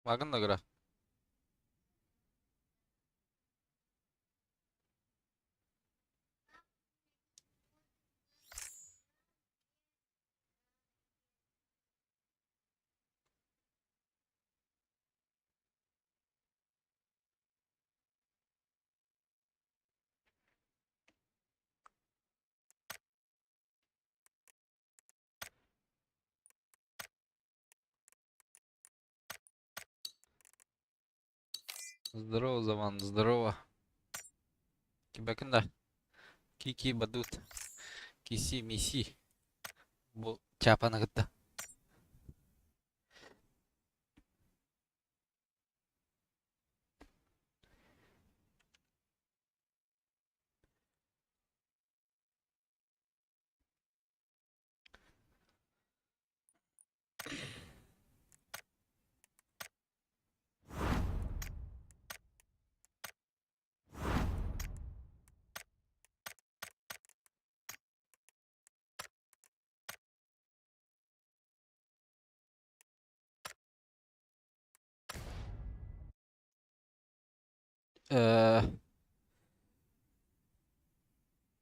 Вагнера. Здорово, Заван, здорово. Кибакында. Кики Бадут. Киси Миси. Бу чапаны кытта.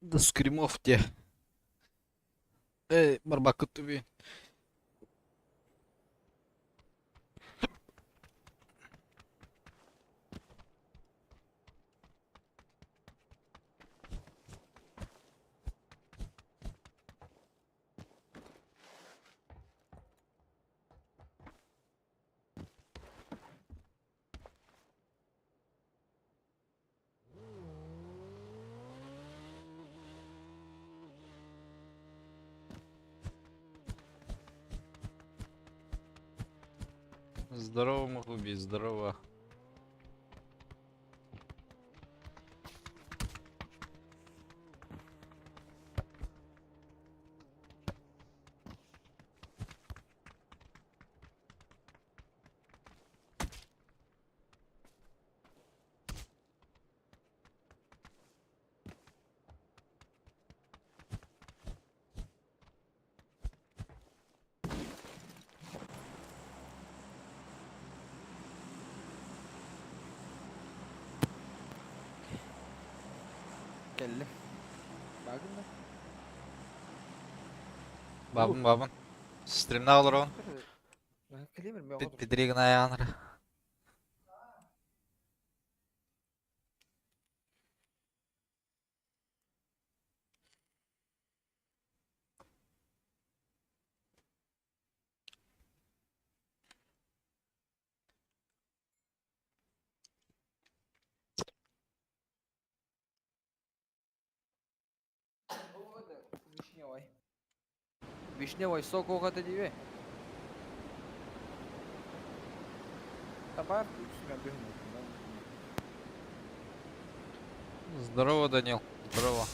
Да скримов те. Эй, барбакыт түбүн. Здорово, Махуби, здорово. Кэллим. Баагын да? Бабын, бабын. Стримна олорон. Кэлиим мөҕө тур. Педригин аяғаныр. Вишневай. Вишневай сок оҕото диибэ. Табаар үксүнэ быһын. Здорово, Данил. Здорово.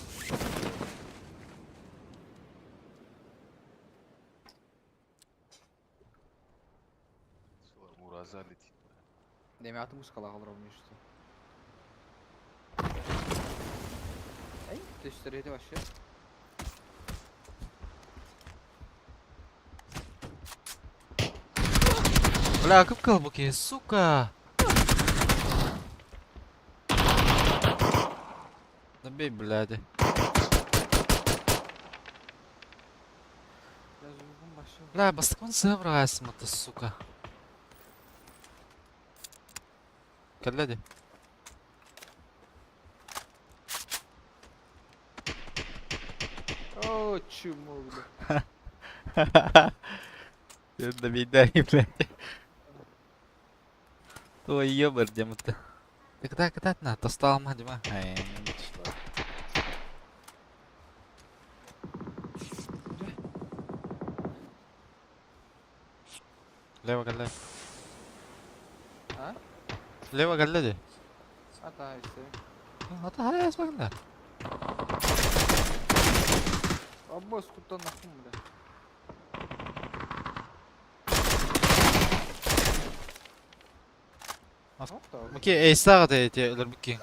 Ураза летит. Демятı мускала олоробун что. Эй, төстөрү вообще. Бля, как калбуки, сука! Добей, блядь. Бля, бастакон сыврайсым это, сука. Кэллэ О, чмо, бля. Добей, блядь. Твой ёбар, Дима, ты. Ты когда катать на? То стал ма, Дима. Лево галля. А? Лево галля ди. Ата, все. Ата хай спагында. Аббас, куда нахуй, бля. Муки эйсага те өлөрбүкки.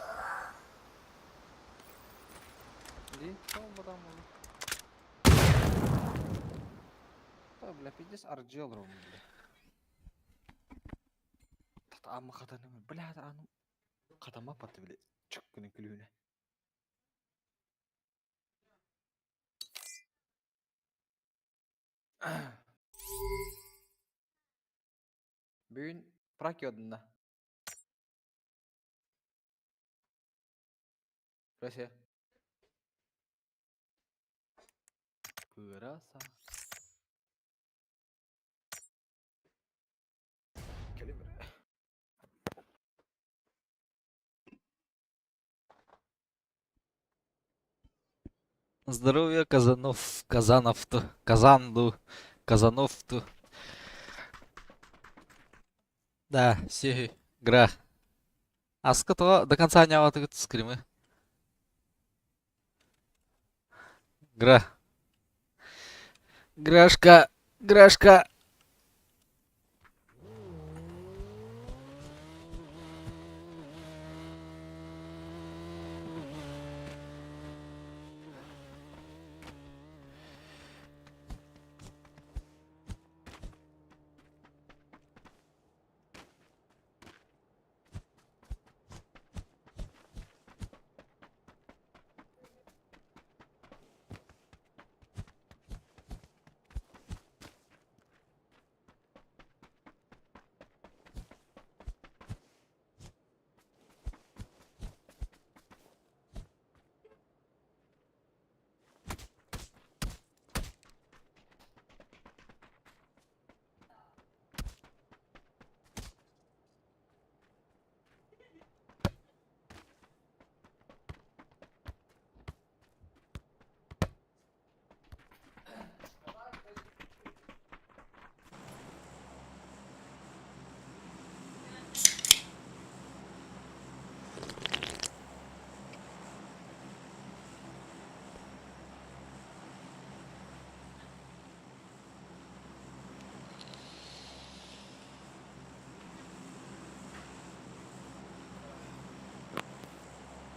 Бля, пиздец, арджел ровно, бля. Ааммын хатаным, бля, ааным хатаммаппат били чык гынан күлүүнэ. Бүгүн пракиодунна. Россия. Пыраса. Здоровья, Казанов, Казанов-то, Казанду, Казанов-то. Да, все, гра. Аска то до конца не скримы. Гра. Грашка, Грашка.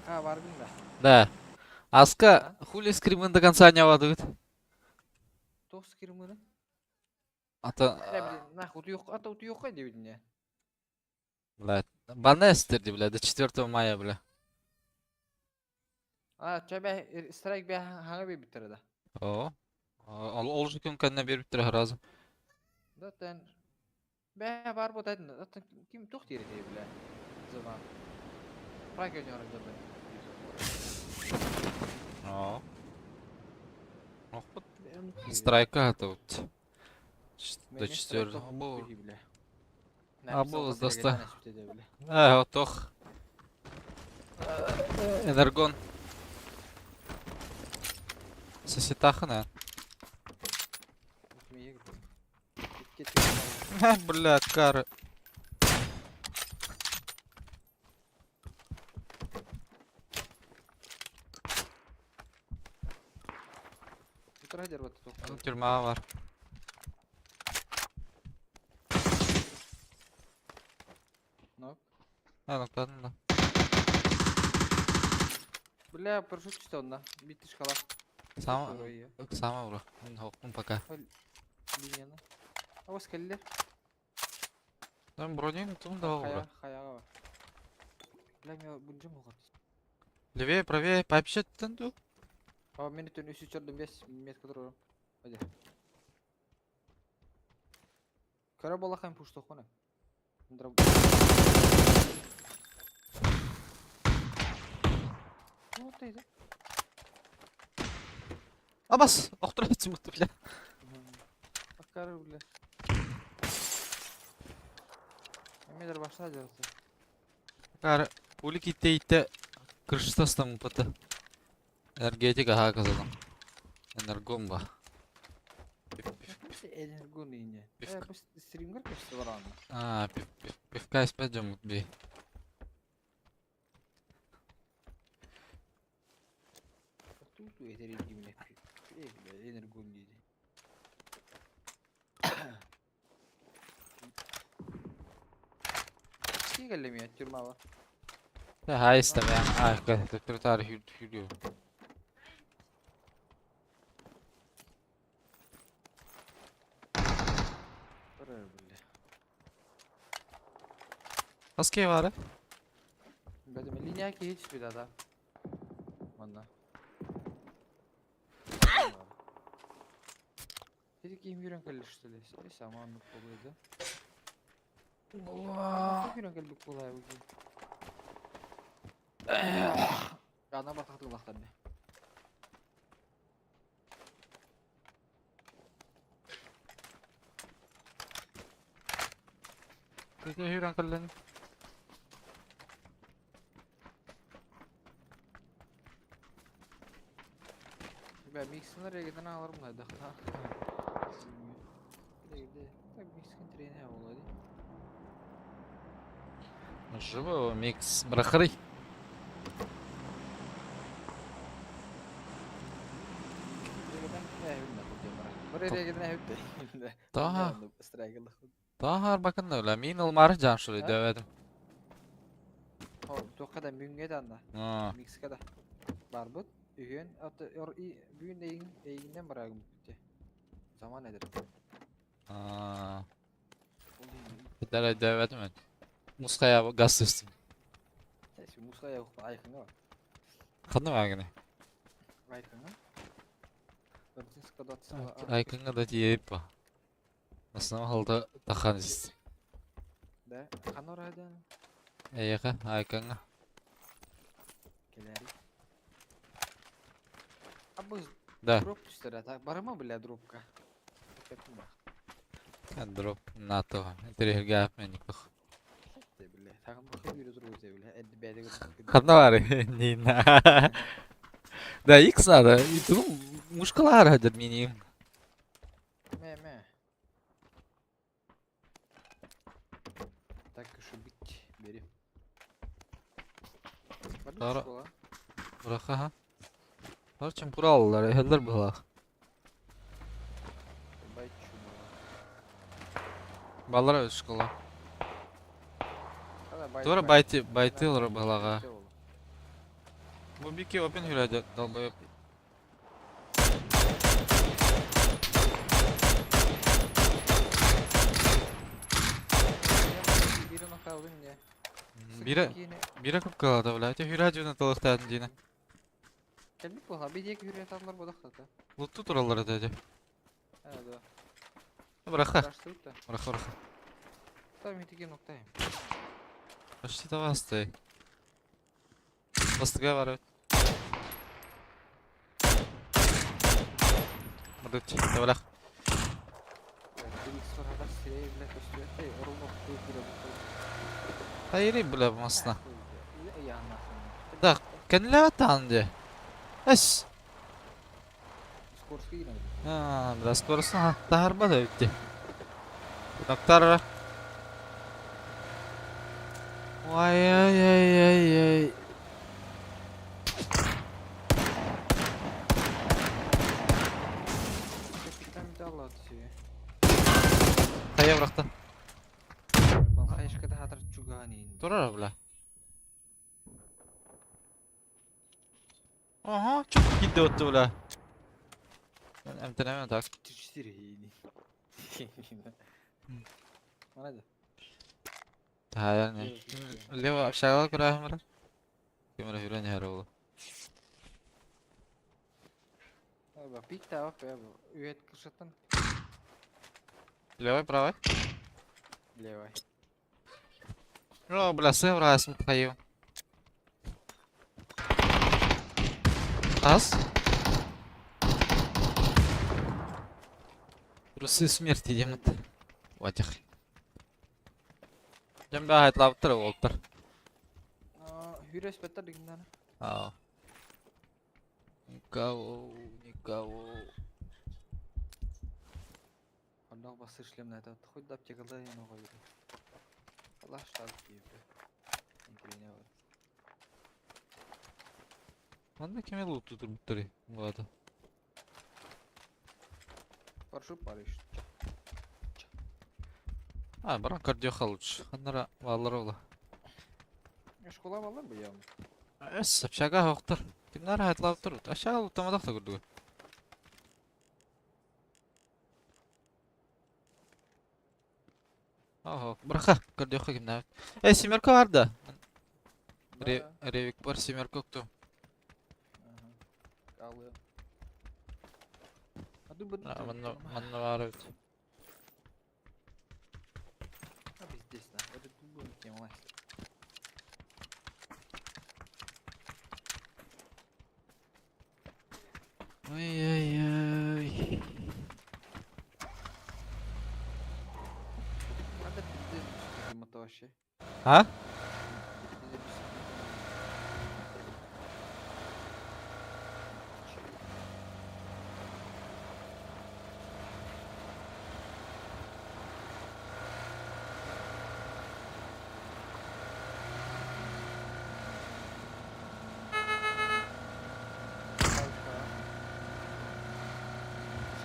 Ха, баргын да. Да. Аска, хули скримын до конца не авадыгыт? Туох скримыны? Ата, Нах, ата утуйуққа дебитине. бля, Банестер, бля, до 4 мая, бля. А, чөбе страйк бе хаңа бе биттер да. О. Ол же күн кэннэ биэрбиттэрэ разом. Да тен бе бар бу тайдын. Атын ким тух дири бля. Заман. Прак ойнор жабы. О. Охпут. Страйка это вот. До 4. А, был доста. А, отох. Энергон. Соситахана. Бля, кары. Тюрьма бар. А, ноктадым да. Бля, парашют чисто онна. Битти шкала. Сама, сама бро. Мен пока. Линияны. Ауас келлер. Там броню тум давал, бро. Хаяға. Бля, мен бұнжым оғат. Левее, правее, пообщать ду. А, мен үтін үсі чордым бес метка тұрырым. Hadi. Кара балахайм пуштох қона. Ну, ты да. Абас, охтурат муту, бля. Аккары, бля. Эмедер башта жарысы. Кары, пули китте итте крышта пыты. Энергетика ха казанам. Энергомба. Энергон ине. Стримгер кешті бараны. А, пивка испять би. Тут этери димне. Энергон дейді. Ски келлеми тюрьма бар. Да, хайста я. А, төптөр хүрдү. Бля. Хас киһи баара? Бэтим линия киһи түспүт ата. Манна. Ити киһим yürөн кэллэ что ли? Сама оннук буолуо да. Yürөн кэлбит буолаа бу киһи. Ана батахтылахтар не. Ити yürөн кэллэн. Бля, миксинер эгеден алар мынайдахта. Так миксин тренер болады. Живо микс брахрый. Daha daha bakın öyle. Min olmar can şurayı dövedim. Тоққа мүңге да анда. Микска да. Барбыт. Үһүөн бүгүн эйигиннен барагым бүттэ. Заман эдер. Bir dövedim ben. Muskaya gaz üstüm. Муская айкынга бар. Kanı var gene. Айкынга. Айкынга да тиеп ба. Основа halda taхан ist. Да, канор айдан. Эйха, айкынга. Келери. А быз Да. дроп түстөр ата. Барма бля дропка. Дроп НАТО. Интерьерге меник. Ханна бар. Нина. Да, X надо. И тут мушкалар хадыр миним. Ме, ме. Так уж и быть, бери. Дара. Браха ха. Барчым кураллар, эхеллер булах. Баллар өз школа. Тура байти байтылар балага. Бу бики опен хүрәдә долбоеб. Бире бире көп калады бля. Те хүрәҗүнә талыктадын дина. Кэлбит буолла, би диэки хүрэ таллар бодохтата. Лутту тураллар эти. Ээ да. Браха. Раштыбыт да. Браха, браха. Там итиги ноктайм. Почти тавастай. Бастыга бар. Мырдыч, табалах. Hayır бля масна. Да, кенле танды. Эс. Скорский гинэ. А, бля, скоростно тахарба да өтти. Доктор. Ой, ой, ой, ой, ой. Капитан далат си. Хайа быракта. Хайшкада хатар чуганин. Турар бля. Ага, çok gitti öttü бля. Ben emtenemem так. 34 хийни. Манада. Hayır не. Лево общага көрәһемер. Кемер хүрен яр oldu. Ба пик та бак бу. Үет кышатын Левой, правой. левой. О, бля, севра хайы. Аз? Трусы смерти демет. Ватих. Жамба хайтлаптыр олтыр. Хүрес беттер дигиннан. Аа. Никого, никого. Аллах басы шлем на этот. Хоть да аптекада я могу. Аллах штаб киев. Интересно. Анда кеме лут турбуттары. Ладно. Паршу парыш. А, баран кардиоха лучше. Ханнара валлар ола. Школа баллар бу я. Эс, общага хоқтыр. Кимнар хайтлаптыр. Ашага луттамадақ та көрдүгү. Ого, быраха, көрдөххө кимнээбит. Э, семерка бар да. Ревик бар, семерка укту. Манна, манна бар эбит. Пиздец, да. Вот это будет тема. Ой-ой-ой. А?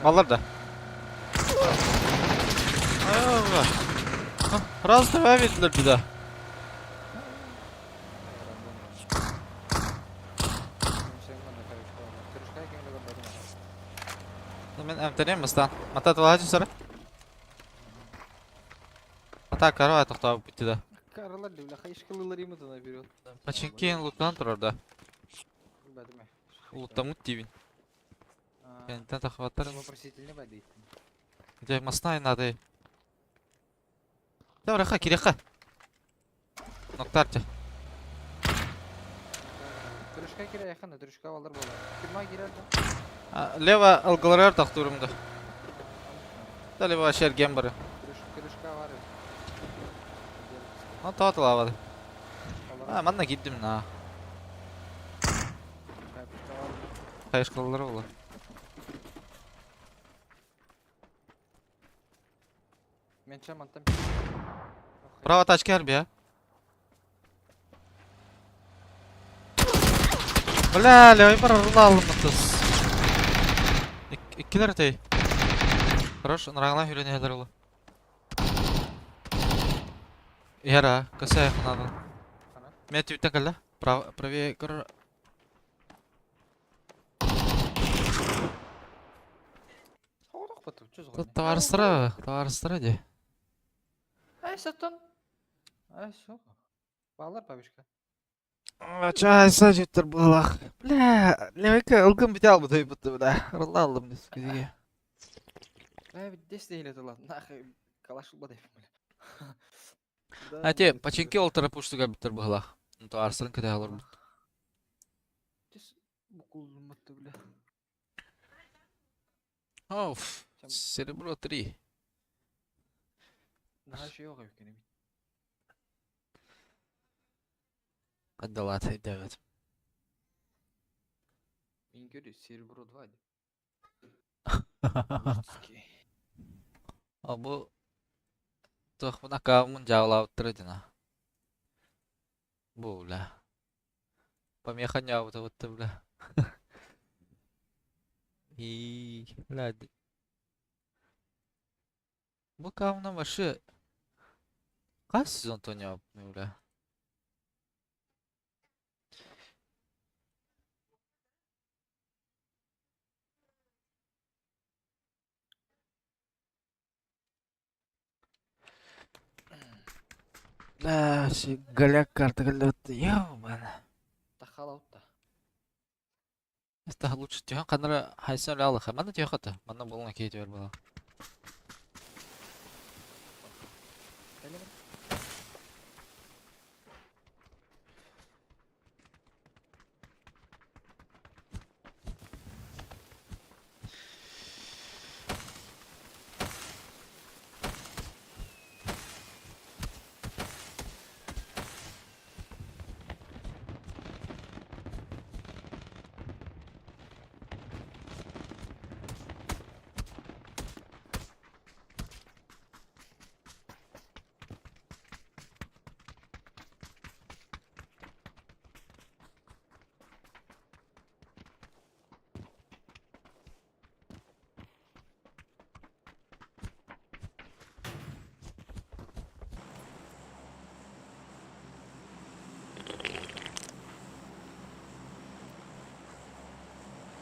Баллар да. Раз два видно беда. Мен эмтэнем мыстан. Мата тылаачы сара. Ата карава тохтоо бүттү да. Каралар бля, хайышкалылар именно наперед. Пачинкин луттан турар да. Луттамут диибин. Кэнтэн тахваттар. Вопросительный бады. Дьэ, масна надо. Да, раха, киреха. Ноктарча. Трюшка кире яхана, трюшка алар буолар. Тюрьма кирер да. Лево алгаларар тахтурумда. Да, лево шерген бары. Крышка бар. Ну, тооталаабады. А, манна киирдим на. Хайышкалалар буолар. Мен чамантан. Право тачки арбия. Бля, левый бар алыммытыс. Иккилер өтей. Хорош, ныраңла хүрен иһэлэр улу. Иһэр көсө ханадын. Мен түптен кэллэ. Правее көр. Товарыстара, товарыстара де. Ай, сатон. Ай, сука. Балар бабишка. Чайса жеттер булах. Бля, левека ылгым бите албыт бутты бля. Рылла алдым дес кизиге. Бля, ведь 10 или то ладно. Нахуй, калаш бадай, бля. Ате, пачинки олтара пуштуга биттер булах. То арсырын кете алыр. Букулматты, бля. Оф, серебро 3. Наһаа үчүгэй оҕо эбиккин эбит. Отдалат, өйдөөбөт. Мин көрү серебро 2 деп. А бу туохпун аккаунмун дьаалаабыттар этина. Бу бля. Помеха ньаабыта бля. И бля. Бу аккаунна вообще хас сезон ньаабыппыный бля. Бля, голяк карта ё-моё. Тахалаутта. Это лучше түһэн ханара хайсан алыха. Манна түһэ Манна болуңа кейти бер була.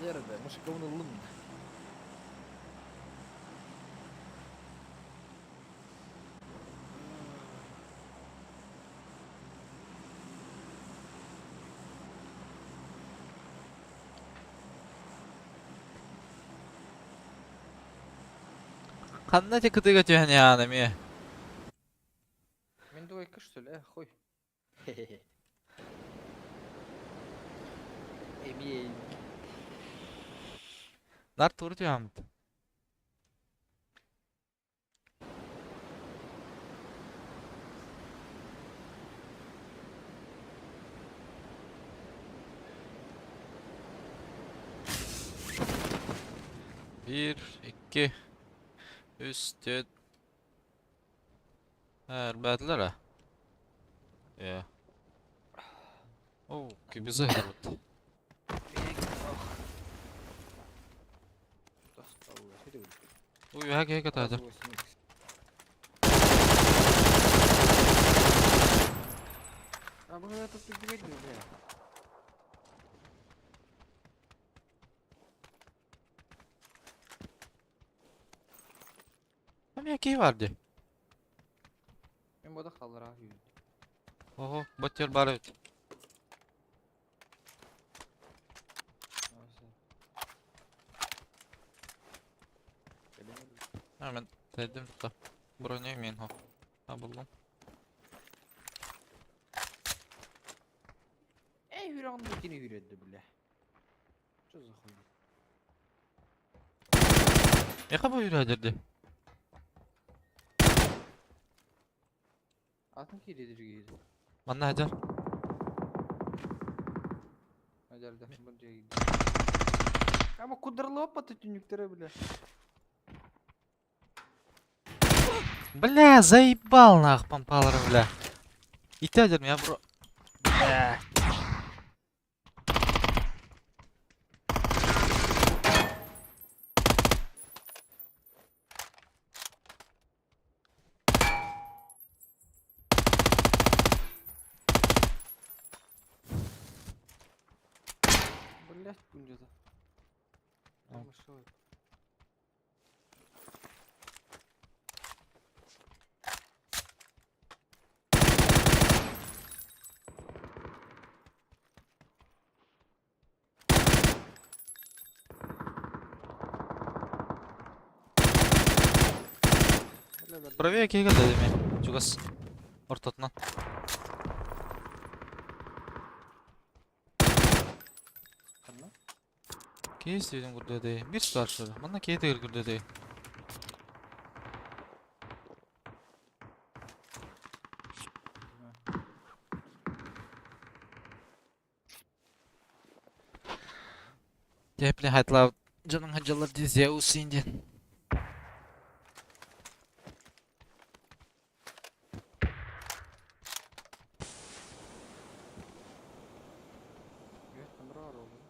Nerede? Мышкауны лым. Ханна ити кытыыга түһэн иһэҕин эмиэ? Мин двойка что ли? Э, хуй. Эмиэ Нар тугу түһэммит? Биир, икки, үс, түөрт. Эрбээтилэр ээ. Ээ. Оо, кибиза иһэр. Үөһэ киһи кытаатар. А bu kadar tuttu gibi бля. Эмиэ киһи баар дии. Мен бодох таллара yürüdü. Оһо, бот баар эбит. Hemen dedim da. Броню мен хо. Ha buldum. Эй, yürüğün yine yürüdü бля. Что за хуйня? Яха бу yürüdü. Атын кириdir кириdir. Манна хадьар. Хадьар bu diye Ama kudurlu опа түнүктөрө бля. Бля, заебал нах помпалар, бля. Ити хадьар я бро. Бля. Блять, күндеді. Ал. Правее киһи кэллэ эмиэ. Чугас. Ортотунан. Ханна? Киһи истибитин курдук этэ. Биир старший. Манна киһи тыгыр курдук этэ. Дьэ, били хайтлаабыт дьонуҥ сылдьаллар дии Зеус диэн. Evet, numara var oğlum.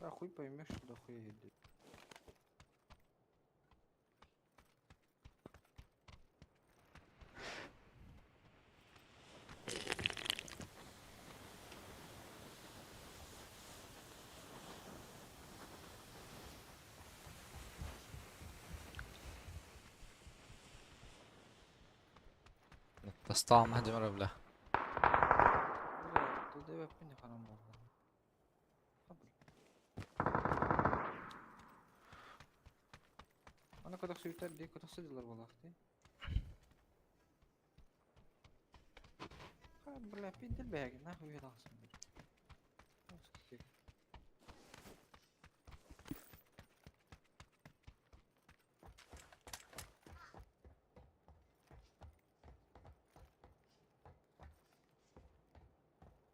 А хуй поймешь, что хуй едет. Тастаам хадьымара бля. Бля, туда я харам был. Ана кадак сүйүтер дии, кадак сыдылар балаах дии. Ха, бля, пиндел бэйэгин, нахуй үйэ тахсан бир.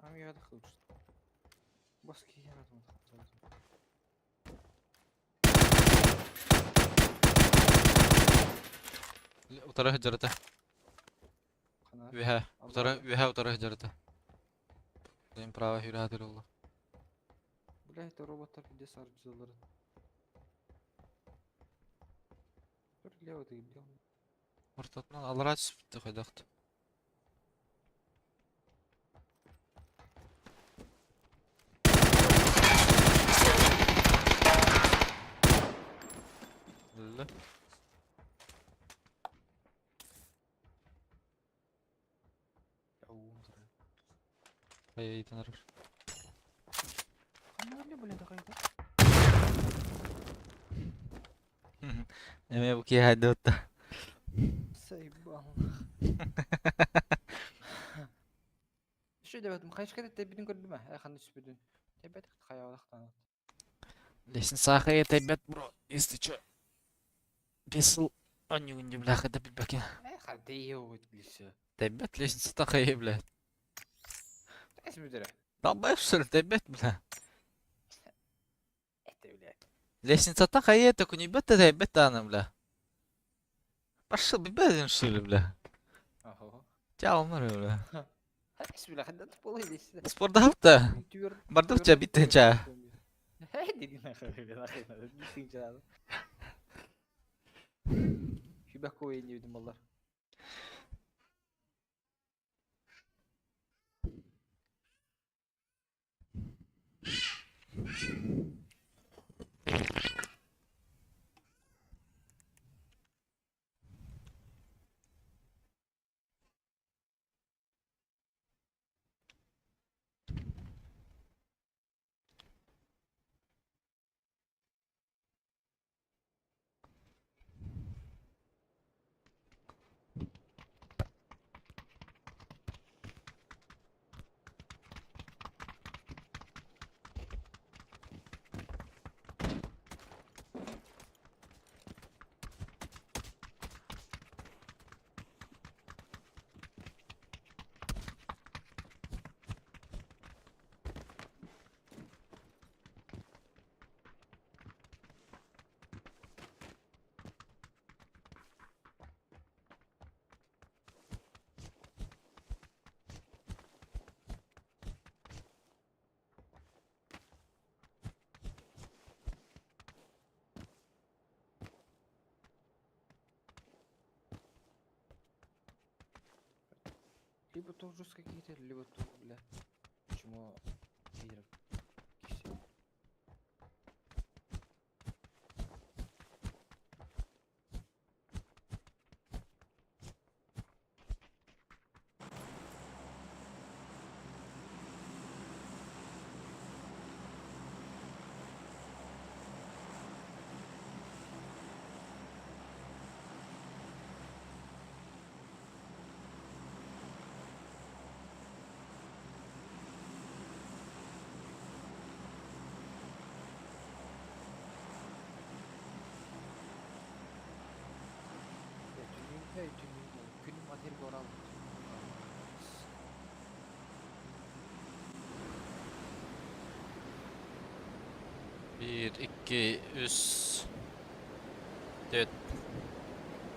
Ам үйэ тахсан. Бас киһи атым тахсан. Утары сылдьар этэ. Хана. Үөһэ. Утары, үөһэ утары сылдьар этэ. Блин, право үрээтир олла. Бля, это роботтар пиздец арджылары. Тур лево ты где он? Ортотунан аллараа түспүттэ хайдахт. Өллө. Оу, зря. Хайа ыйтан эрэр. Хана өллө, бля, да хайда. Эмиэ бу киэһэ да. Заебал. Еще дебетим хайышка тэбитин көрдүм ээ ханна түспүтүн. Тэбэт хайалахтан. Лестница тэйбэт бро, если чё. Бес сыл онньугун бляха да билбэкин. Э хантей билсе. Тэйбэт лестница хайы, блядь. Эс бүдөрө. Долбоеб, что ли, тэйбэт, бля. Это, блядь. Лестницата хайы, так не бет тэйбэт таана, бля. Пошел бибэдин, что ли, бля. Ого. Тялмар, бля. Эс бля, хандан полы лестница. Спордапта. Түөр. Бардывча биттенча. Диди нахуй, нахуй, биттенча. Хүбәк көйін дедім балдар. Либо то жестко какие-то, либо то, бля. Почему лидер кисе? Түнүн, түнүн, күнүм атер горал. Bir, iki, üç, dört.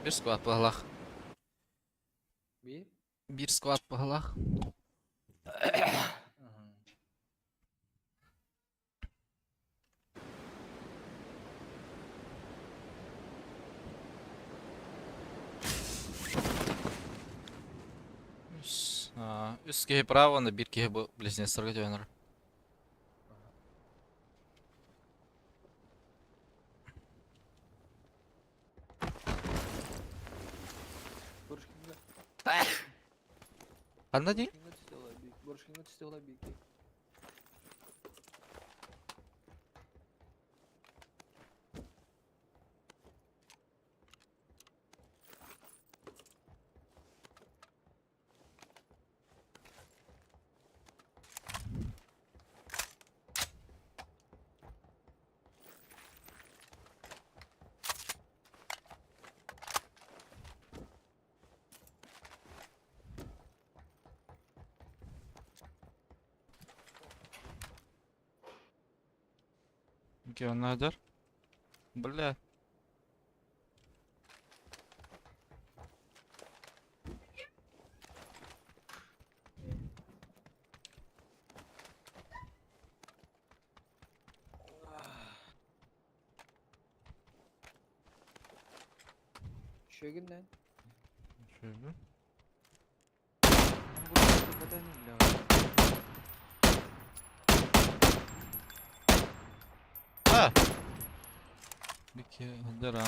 Bir squad баһылах. Bir. Bir squad баһылах. Үс, үс киһи право, на биир киһи бу близнецтергэ түһэнэр. Борушкинга. Ханна дии? Борушкинга түсте ола бик. Борушкинга түсте ола бик. Геонадер. Бля. Шөгүннен. Şöyle. А! Бики, дыра.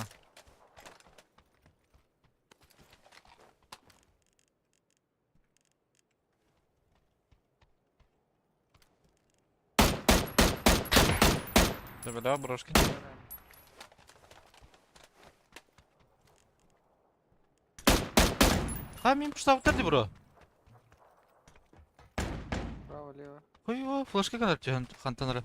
Тебе да, брошки? Ха, мин пуштабыттар ди бро. Право, лево. Ой, флешка канар түһэн хантан ара.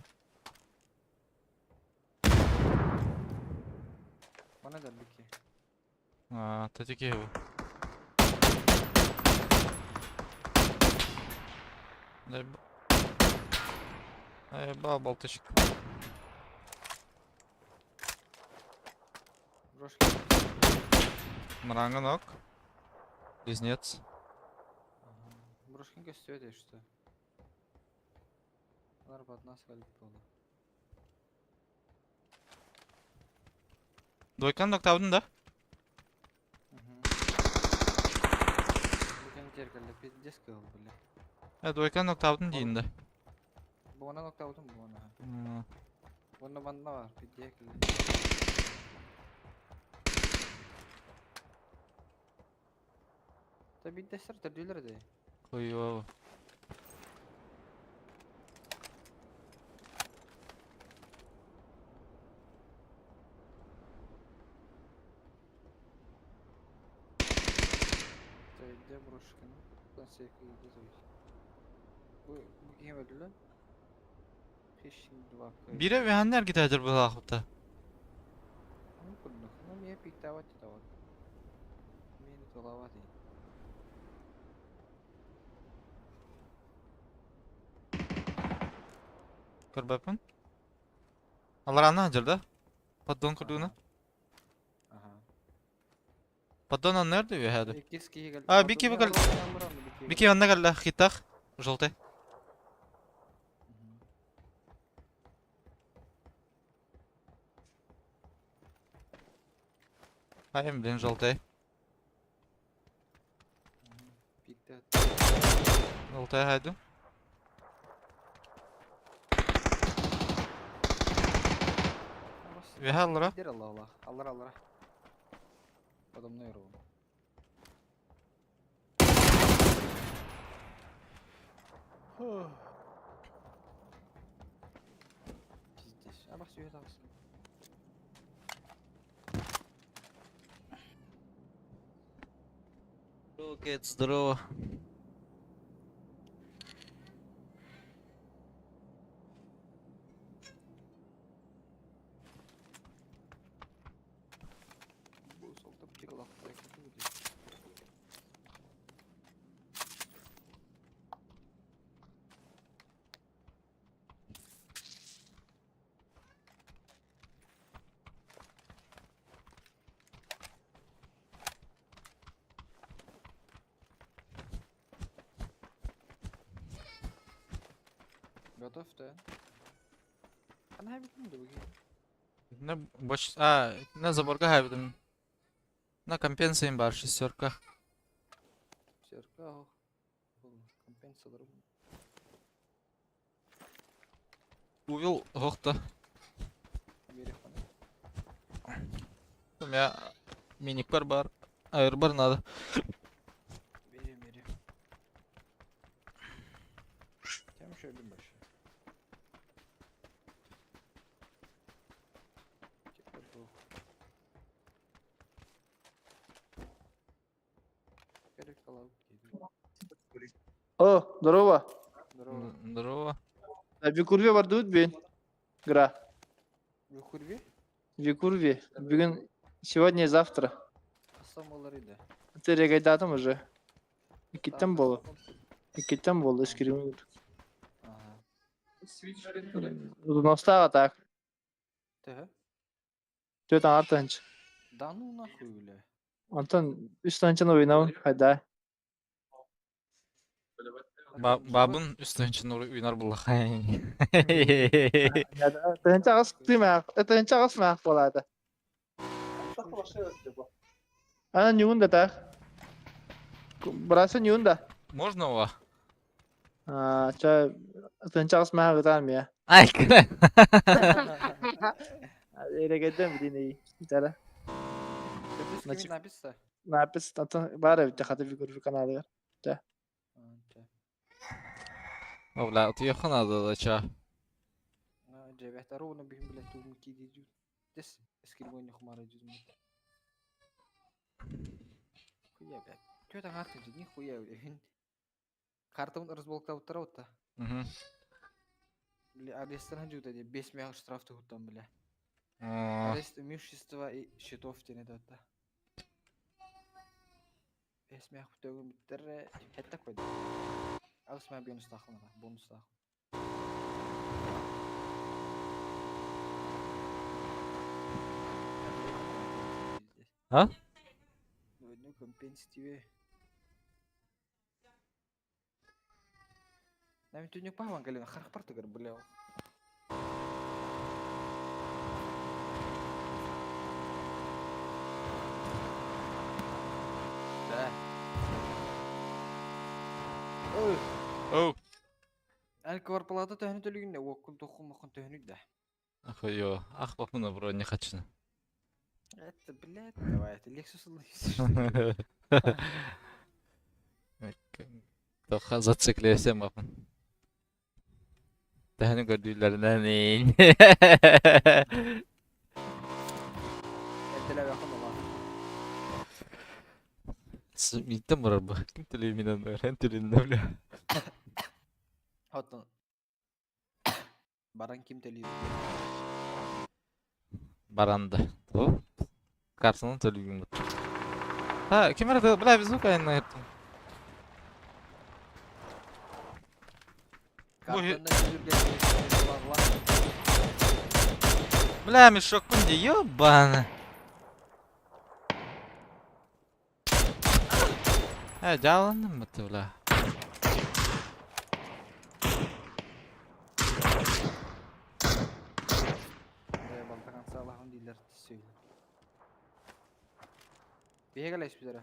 Мана да бики. А, татики его. Дай Ай, ба, балтычик. Брошки. Мранган ок. Близнец. Ага. Брошкин көстүө что. Алар баднас калып болду. Двойканы ноктаудың да? Бүкен теркелде пиздец кыл бile. Э, двойканы ноктаудың дейін да. Буона ноктаудың буона. Буона банна бар, пиздец кыл. Та биддестер төрдүлөр де. Хуёво. Де брошканы. Бу бу ким öldü? Fishing 2. Бире веханнер гитадыр бұл ақыпта. Ну, курдук. Ну, мне пиктавать это вот. Мени тулават. Көрбәпін. Алар аны да? Поддон курдугуна. Ага. Поддон аннер да вехады. Иккис киһи кел. А, бики бикел. Бики анна калла хитах. Желтый. Ай, блин, желтый. Пикте. Желтый хайду. Веха аллара. Дер Allah Allah. Аллар аллар. Подо мной ровно. Пиздец. А бах сүйе тағысын. Окей, здорово. Бу солтап чигалақ. Готов, да? Ана битим да буги. На боч... А, на заборга хайбдым. На компенсиям бар шестерка. Шестерка, компенсалар. Увел гохта. У меня миникпар бар. Аэрбар надо. Бери, бери. Тем еще один больше. О, здорово. Здорово. Здорово. Викурве бардыбыт бин. Гра. Викурве? Викурве. Бүгүн сегодня и завтра. Асамалары да. Ты регайдатым уже. Иккиттен болу. Иккиттен болу, эскирим. Ага. Удуностаға так. Төһө? Төт артынч. Да ну нахуй, бля. Антон, үс танчан ойнауын, хайда. Бабын үстінчін уйнар бұл. Тыһынча ағыс тымақ, тыһынча ағыс мақ болады. Ана нюн да так. Брасы нюн да. Можно его? А, ча тыһынча ағыс мақ гытар мия. Ай, кіре. Эрегеден билин Тара. Значит, написано? Напис, антон бары бит хаты Викурве каналы. Да. О, бля, отъехал надо, да, ча. Жебехтары оны бихим биле тугум киди Дес эскиргойни хумара жүзүм. Хуя, блядь. Түөрт аҥаар тыһыынча нихуя иһин. Картабын разблоктаабыттара ута. Бля, арестан дьута дии 5 мега штраф туһуттан бля. Арест имущества и счетов диэн этэ ута. 5 мега бүтөгүн бүттэр хэтте койду. 8 мега бонустаахпын бонустаах. А? Двойной компенситиве. Нами түннүк пахман кэлин харахпар тыгар бля. Да. Ой. Оу. Эн кварплата төһөнү төлүүгүн да уоккун туххун моххун төһөнүй да. Охуё. Ах, бахмына бро, не хочу. Это, блядь, давай, это Lexus Тоха зациклесем бахмын. Тэһини көрдүүллэринэн Эрдэлээбэххин олаа. Мииттэн барар бу. Ким төлүү минен эн төлүннэ бля. Оттон баран ким төлүүр? Баранды. То? Картаны төлүүгүн бут. Ha, ким эрэ бля звук айанна еттим. Картаны төлүүргэ барла. Бля, мешок ди, ёбана. Э, жаландым бітті, бля. Э, балтахан саалаһын дииллэр сөйлө. Биһиги лэспитэрэ.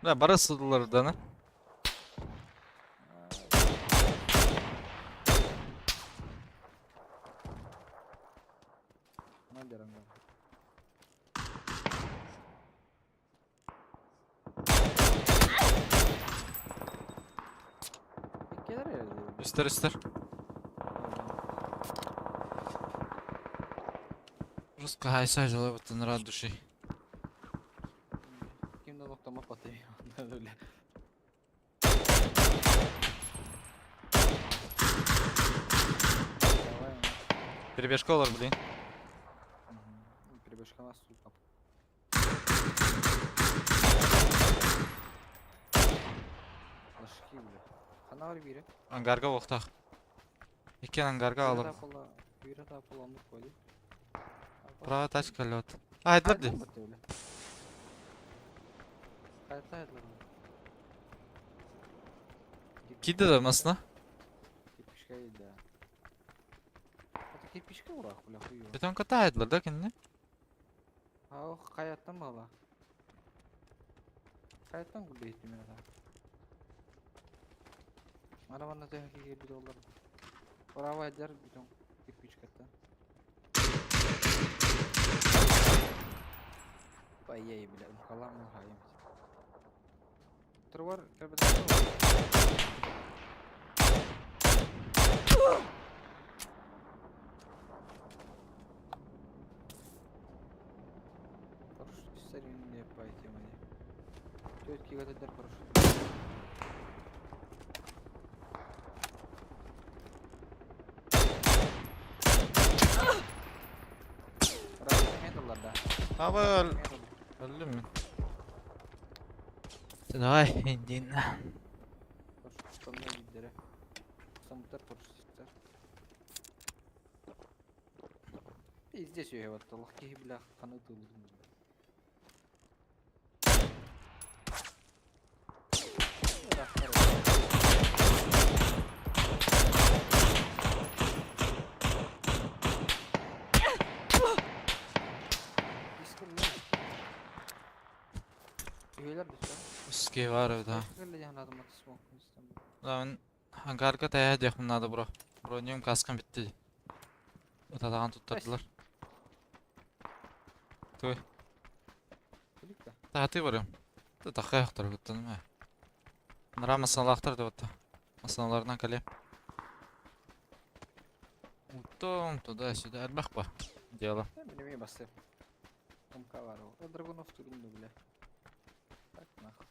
Бля, бары сыллардан. Үстер, үстер. Жестко хайса жылы бутын рад души. Ким да ноктама патый. Öyle. Давай. Перебежкалар, блин. Перебежка нас тут. Лашки, бля. Хана бар бире. Ангарга оқтақ. Икен ангарга алып. Бире тапыл анды койду. Права тачка лед. А, это ди. Кайта айдылар. Киді да масына. Кирпичка да. Это кирпичка урах, бля, хуё. Бетон ката айдылар да кинне? А ох, каяттан бала. Каяттан гүлбейт мен ата. Арабанна техника келбит олар. Браво айдар бетон кирпичкаттан. Ай-яй, бля, мкалам хайым. Трувар, кәбет. Парашют не пойти мне. Тетки этот парашют. Аба өлдүм мен. Давай, индин. Парашют гиддere. Самуттар парашютистар. Пиздец я вот Аллах киһи бля ханы тылдым. Үске бар да. Да, мен ангарга тая диэхпин надо бро. Бронем каскам битти. Ытадаҕан туттардылар. Той. Тааты барым. Тахай охтор буттан ме. Нара масалахтар деп атта. Масаларынан кале. Утом туда-сюда. Арбах па. Дело. Неме басты. МК бар ол. Драгунов турунду бля. Так нахуй.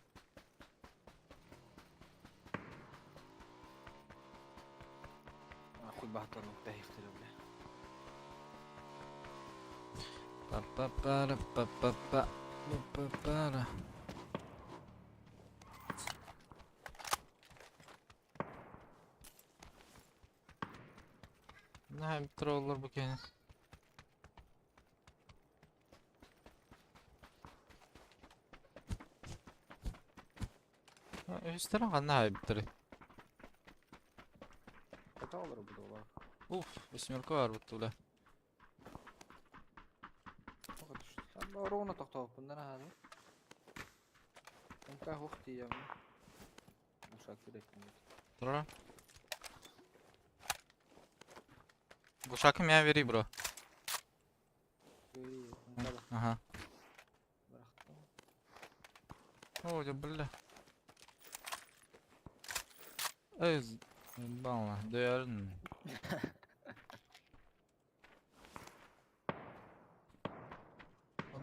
Хуй баһтан укта бля. Па-па-пара-па-па-па. Па-па-пара. Наһаа троллар бу киһини. Үһүстэрин ханна хаайбыттарый? Хата олору бу Уф, восьмерка бар буттула. Ровно тохтооппуннар аһаады. МК хух тиийэммин. Ушак керек. Тура. Бушакы мя бери, бро. Ага. О, дьэ бля. Эй, балла, дөйөрүн.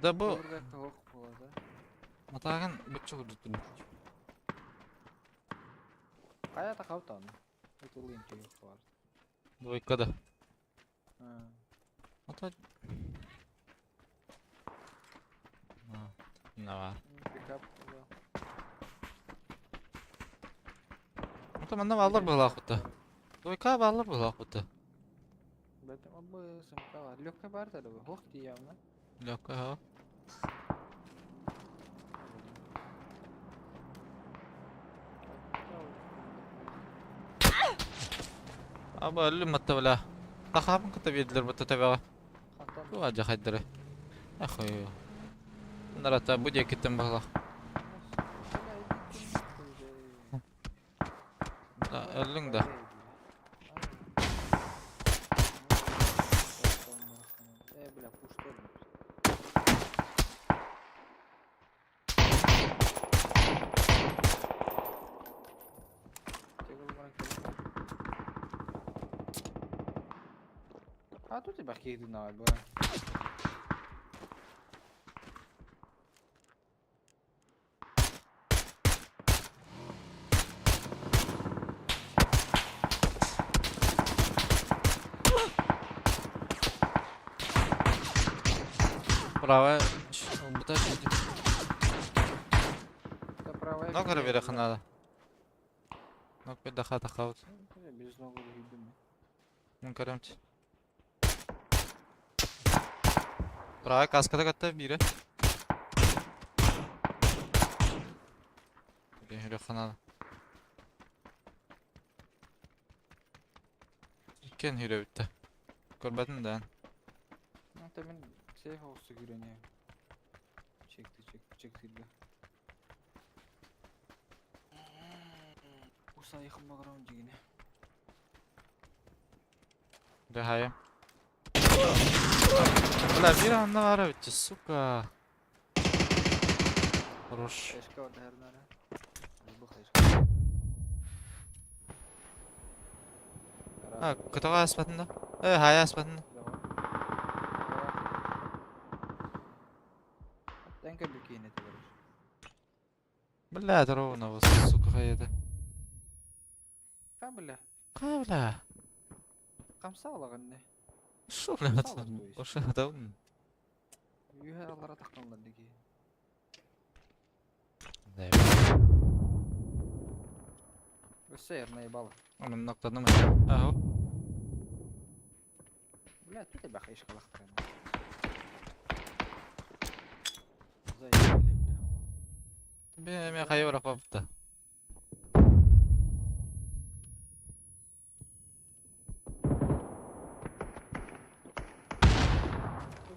Да бу Матагын буччу курдуктун. Хайа тахаутан. Ытылын түйөх бар. Двойка да. Ата. На бар. Пикап. Ата манна баллар буолаах бутта. Двойка баллар буолаах бутта. Бэтем абы сымка бар. Лёгкая бар да бу. Хох тиийэммин. Лёгкая ха. Аба өллүм матта бля. Тахаабын кытта биэрдилэр бутта төбөҕө. Туга дьахайдары. Ахой. Нарата бу диэкиттэн баһылах. Өллүҥ да. Э, бля, пушка. А тут и бахи на бля. Правая. Буташ. Да правая. Ног вверх надо. Ног бедаха тахаут. Без ногу выйдем. Мун карамч. Правая каскада катта бире. Вверх надо. Иккен хүрөбүттэ. Көрбөтүн да. Ну, это мен сейф olsun güveniyor. Çekti çekti çekti. Usa yakın bakalım cigine. Бэхайа. Бля, бир анна бара битти, сука. Хорош. Eşka var her nere. Bu eşka. А, кытаға аспатында. Э, хая аспатында. Тенке бикини тегер. Бля, ровно вот, сука, хаяда. Кабля. Кабля. Камса алаганны. Шо, бля, ошо адам. Юхе алара тахтанлар диги. Да. Өссө наебал. Мен ноктадым. Ага. Бля, тут бах ишкалахтыран. Заебали, бля. Бе, мен хайы барак бапты.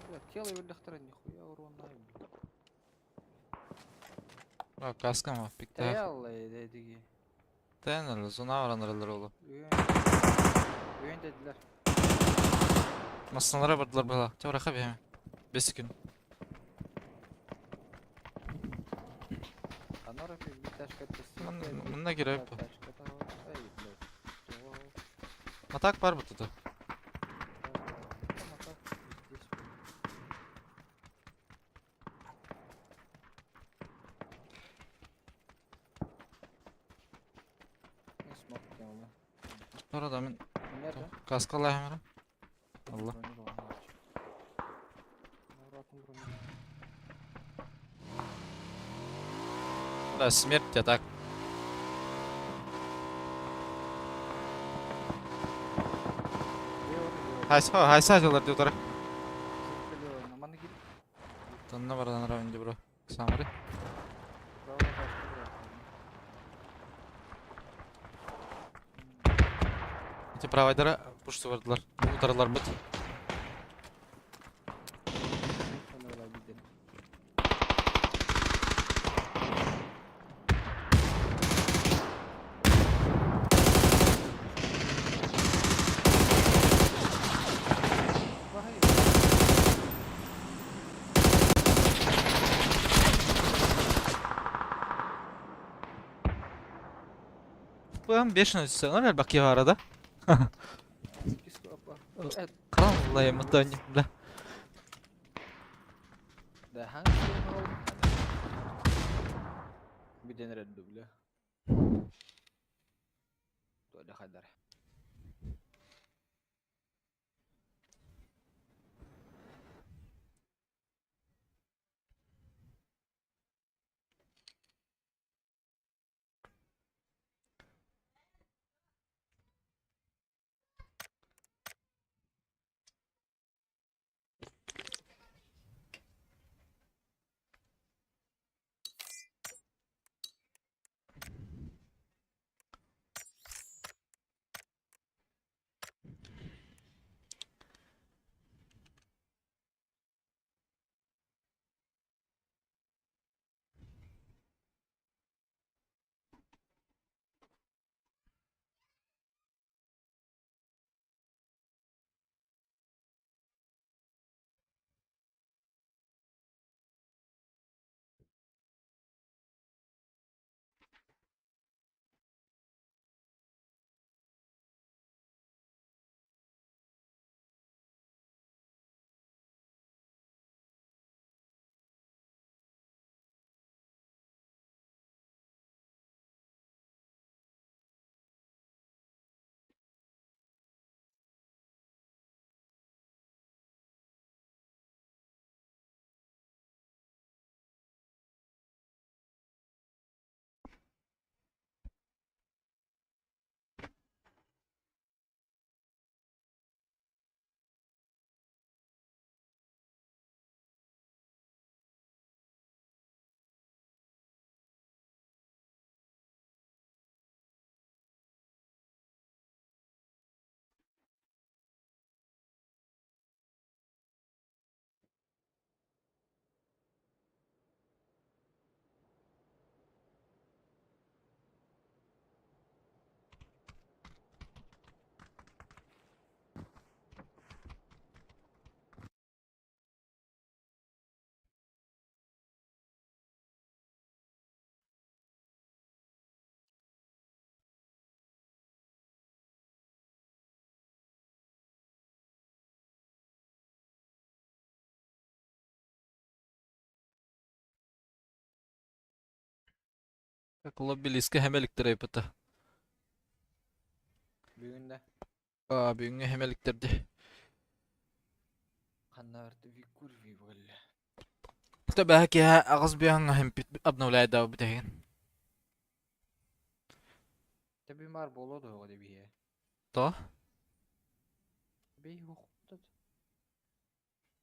Бля, тело вылехтыран нихуя урон бля. А, каска ма, пикте. Таял диги. Тенер, зона варанырылар олу. Үйен dediler. Масналара бардылар бала. Чабраха бе. 5 күн. Анора bir ташка Мында керек бу. Атак бар бу тут. Да мин каскалаах Алла. Да, смерть а так. Хайса, хайса дьылар диутара. Тонна бардан равен бро. Самары. Ити правайдара пушты бардылар. Утарылар быт. Бу бешеный сценарий бакыга арада. Краллай мытань, бля. Бүтэн эрэр бля. Хайдар. Лобби хэмэликтер айпыта. Бүгүн да. Аа, бүгүҥҥү хэмэликтерди. Ханна барты викурви буолла. Төбөһө киһи аҕыс биһаҥҥа хэмпит обновляйда бүтэһигин. Тэби мар боло да оҕо дебиһе. То? Би хуктат.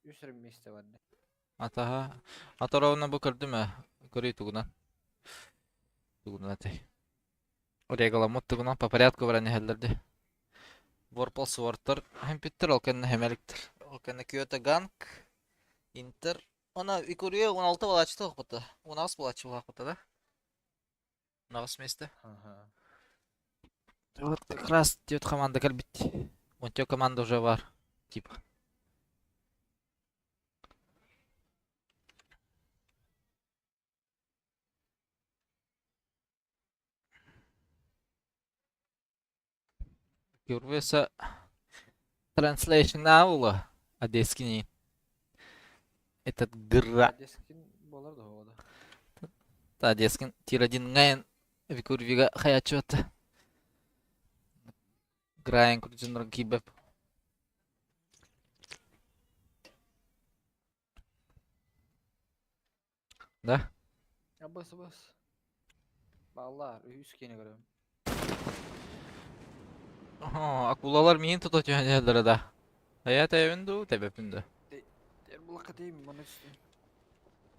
Үс месте барда. Атаха. Атаровна бу көрдүм ээ. Көрүй тугунан. Тугунан этэй. Регламент тугунан по порядку баран иһэллэрди. Ворпол суортар хэмпиттер ол кэннэ хэмэликтер. Ол кэннэ Кyoto Ганг, Интер. Она Икурия 16 балачы тоқпыта. 16 балачы болақпыта да? 16 месте. Ага. Вот как раз тет команда кэлбит. Онтё команда уже бар. Типа. Көрбөсө Translation аула Одесскини. Этот гра. Дескин болар да оҕо да. Та Одесскин тир один ngайын Викурвига хаячуата. Грайн курдук киирбэп. Да? Абыс абыс. Баллар, үһүс киэнэ көрөм. Акулалар миин тута түһэн иһэллэрэ да. Айа тэйэбин дуу, тэбэппин дуу. Тэр булакка тиийм, маны түстүм.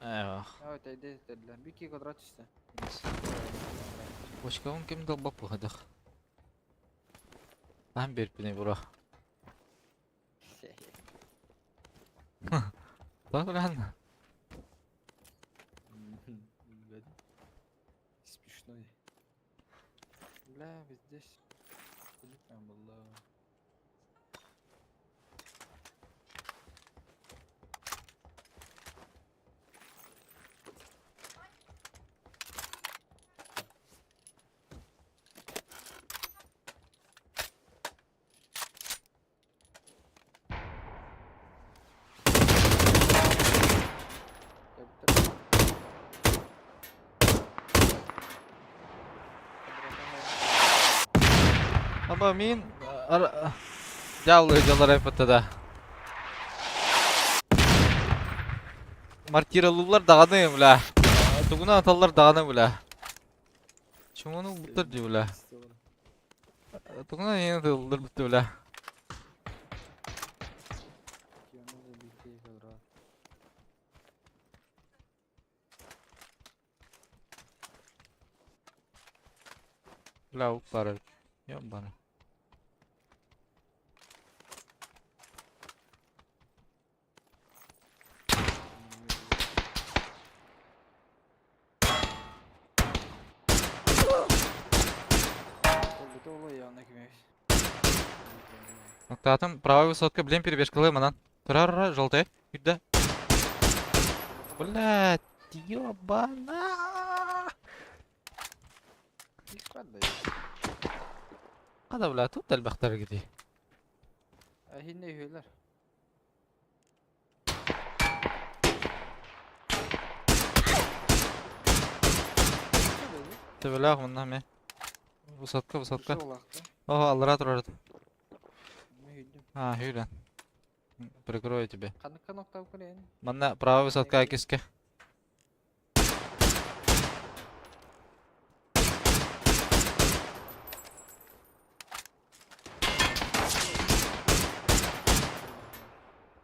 Ээх. Ой, тэйде тэдилер. Bir iki kvadrat түстү. Бочкабын ким долбап быһадах. Хаһан биэрпиний бура. Тоҕо билэҕин? Смешной. Бля, здесь. Прям было. Аба мин дьааллыы дьаллар айпатта да. Мартиралыыллар даҕаны, бля. Тугунан аталлар даҕаны, бля. Чумону ылбыттар дии, бля. Тугунан иһин ытыллар бүттэ, бля. Бля, уппара. Ёбана. Оттаатым правая высотка, блин, перебежкалыы манан. Турар желтый, үрдэ. Блядь, ёбана! Хата, бля, тут элбэхтэр дии. Эһинне үһүлэр. Төбөлөөх мунна эмиэ. Высотка, высотка. Оһо, аллара турар. А, hűлэн. Прикрою тебе. Манна правая высотка киске.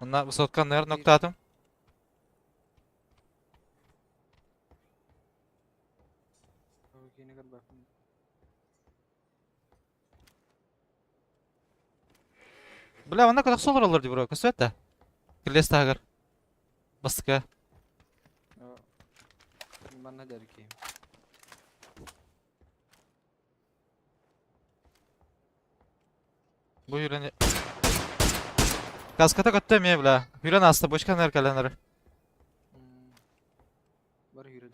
Манна высотка нэр ноктаатым. Бля, манна көтөхсө олороллор дии бро, көстүбэт да. Кирлес таһыгар. Бастыка. Манна дэрки. Бу үрэн... Каската көттө эмиэ, бля. Үрэн ааста, бочкан эр кэлэн эрэр. Бар үрэ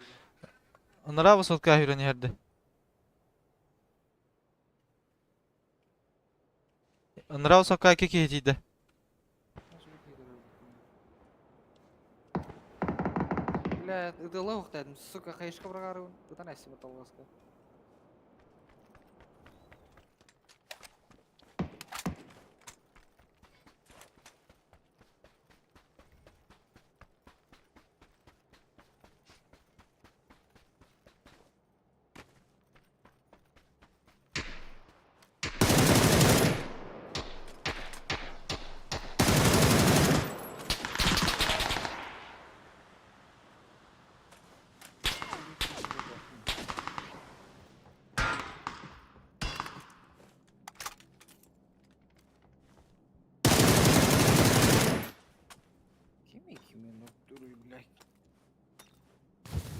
Анараа высотка үрэн иһэрди. Анараа высотка икки киһи тиийдэ. Бля, ыдыла ухтадым, сука, хайышка бырағарыбын. Ытан әсіме талғаска. Кими ноктуруй, блядь.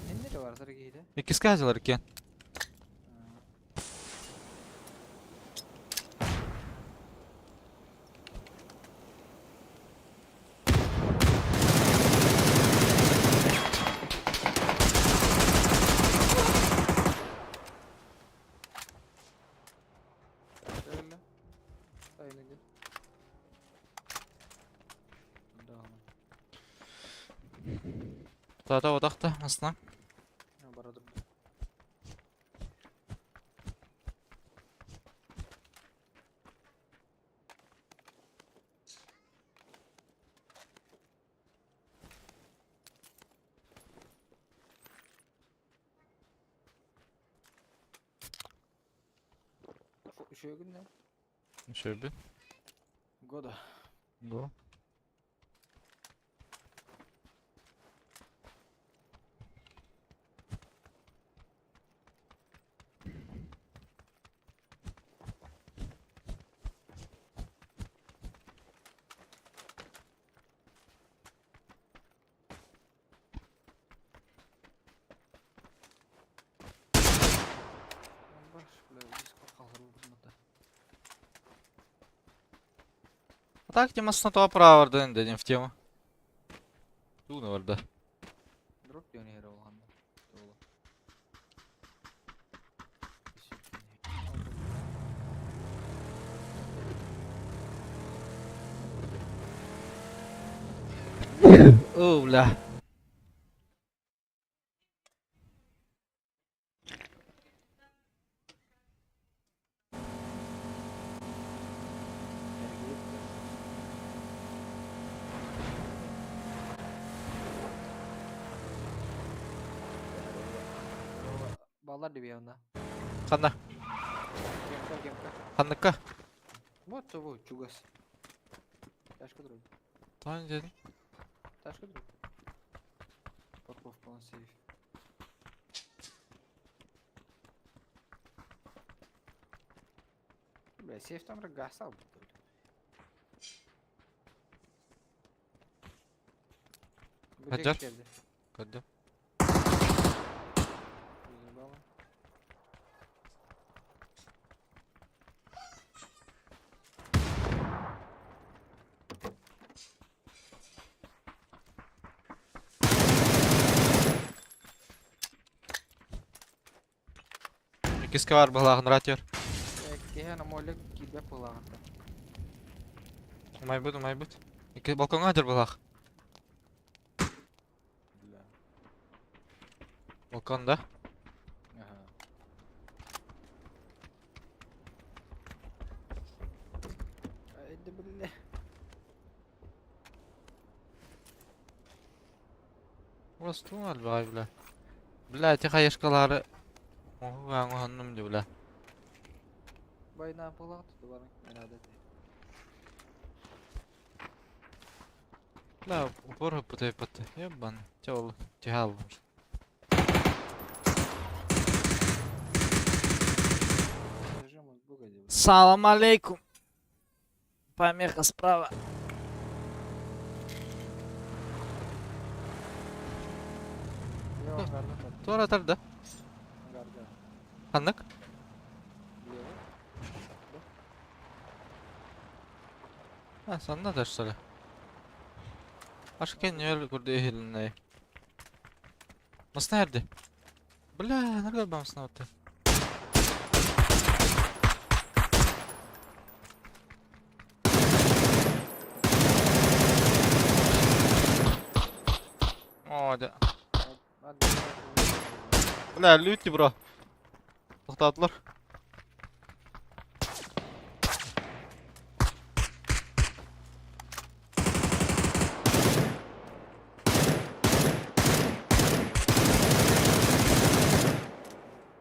Эннere бар саргиде. Иккискэ сылар иккиэн. Öyle. Aynı gün. Да. Тата отахта масна. Барадым. Үшөгүн да? Үшөбүн. Года. Го. А так тема снова право дадим в тему. Туна варда. Дроп диэн иһэр улахан. О, бля. Баллар диби онно. Ханна? Кемка, кемка. Ханныкка? Вот того, чугас. Ташка друг. Таң дедим. Ташка друг. Парковка на сейф. Бля, сейф там рогасал. Хаджар? Көрдүм. Иккискэ баар быһалаах ратер. Киһи молик киирбэт буолаҕын. Умайбыт, умайбыт. Икки балкоҥҥа сылдьар быһалаах. Бля. Балкон да? Ага. Ай, да бля. Просто албай бля. Бля, эти хаешкалары оҥоһуннум дии бля. Байна буолаҕыт туту баран надо. Бля, упор пытай пытай. Ебан. Чэ ол түһэ аллым. Салам алейкум. Помеха справа. Туора тарда. Ханнык? А, санна да что ли? Ашкен нөл курду иһилиннэй. Масна эрди. Бля, наргал бамсна отты. О, да. Бля, люди, бро. Тоқтатылар.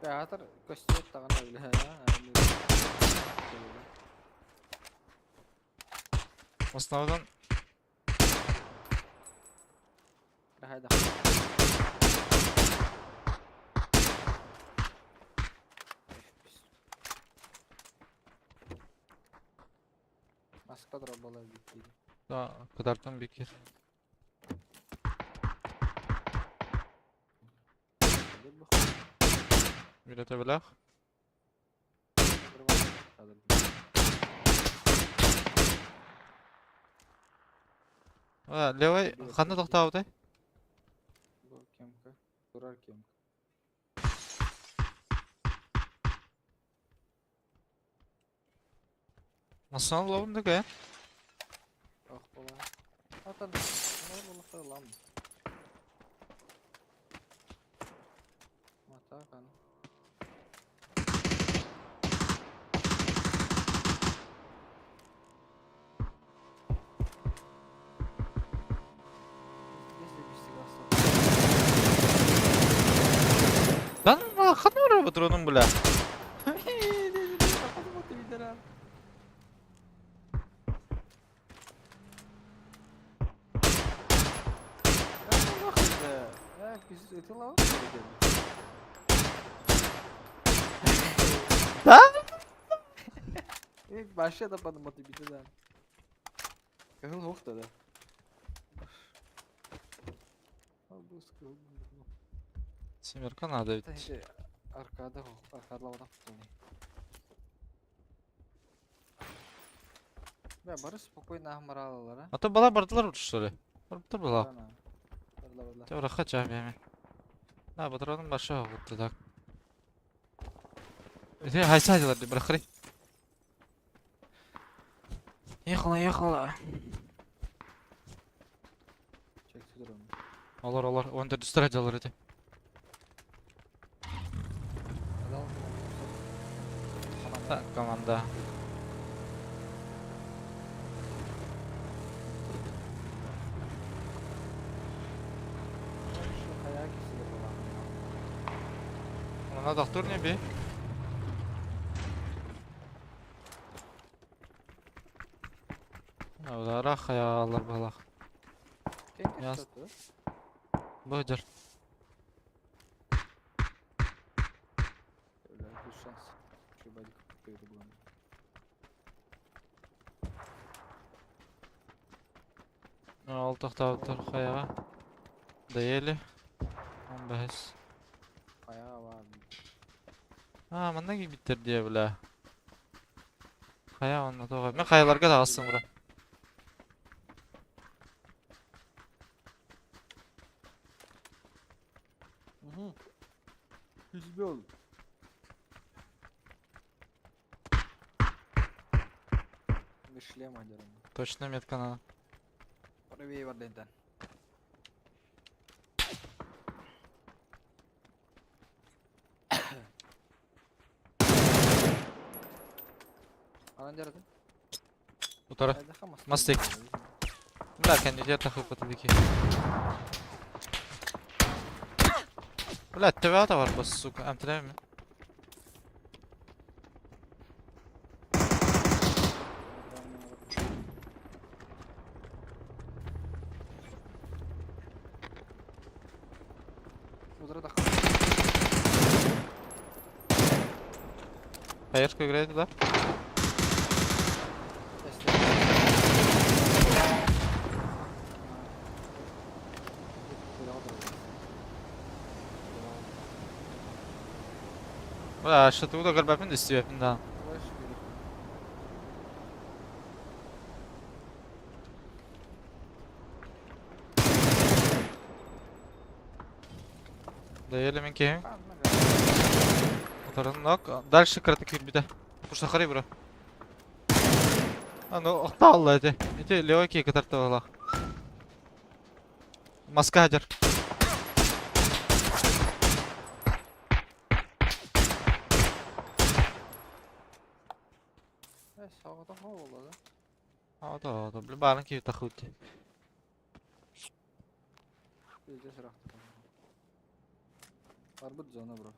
Театр көстүбэт даҕаны бля. Основадан Хайда. Маска дробала бит. Да, кытартан бикер. Билете билэх. А, левый ханна тохтообутай? Бу кемка. Турар кемка. Массаны лобун да Ох була. Atan ne була лам. Мата кан. Дан ханна барар патронум бля. Да? Вообще да подумал ты да. Кыһыл ох да. Семерка надо ведь. Аркада аркадалабатах Бля, бары спокойно ахмаралалар, а? А то бала бардылар что ли? Барбыттар была. Барла, барла. Те ураха чабиями. Да, патроным баша вот так. Эти хайса дела, брахри. Ехала, ехала. Олар, олар, он дүстер дьалар эти. Так, команда. Она доктор не бей. Удара хаялар балах. Яс. Быдыр. Ол тохтообуттар хайаҕа. Доели. Он бэһис. Аа, манна киирбиттэр диэ бля. Хайа онно тоҕо. Мен хайаларга таҕыстым бро. Избел. Без шлема дерем. Точно метка надо. Правее Вардентен. Анан жарады. Утары. Мастик. Бля, кандидат тахып дики. Бля, ТВА да бар бас, сука. Әмтірәме? Хаешка играет, да? Бля, что ты удо горбапин да да. Доели мен киһим. Утарын Дальше краток кирбите. Пуштахари бро. А ну, охталла эти. Эти леваки катарталах. Маскадер. А, да, да, блин, баранки тахути. Барбыт зона, бро.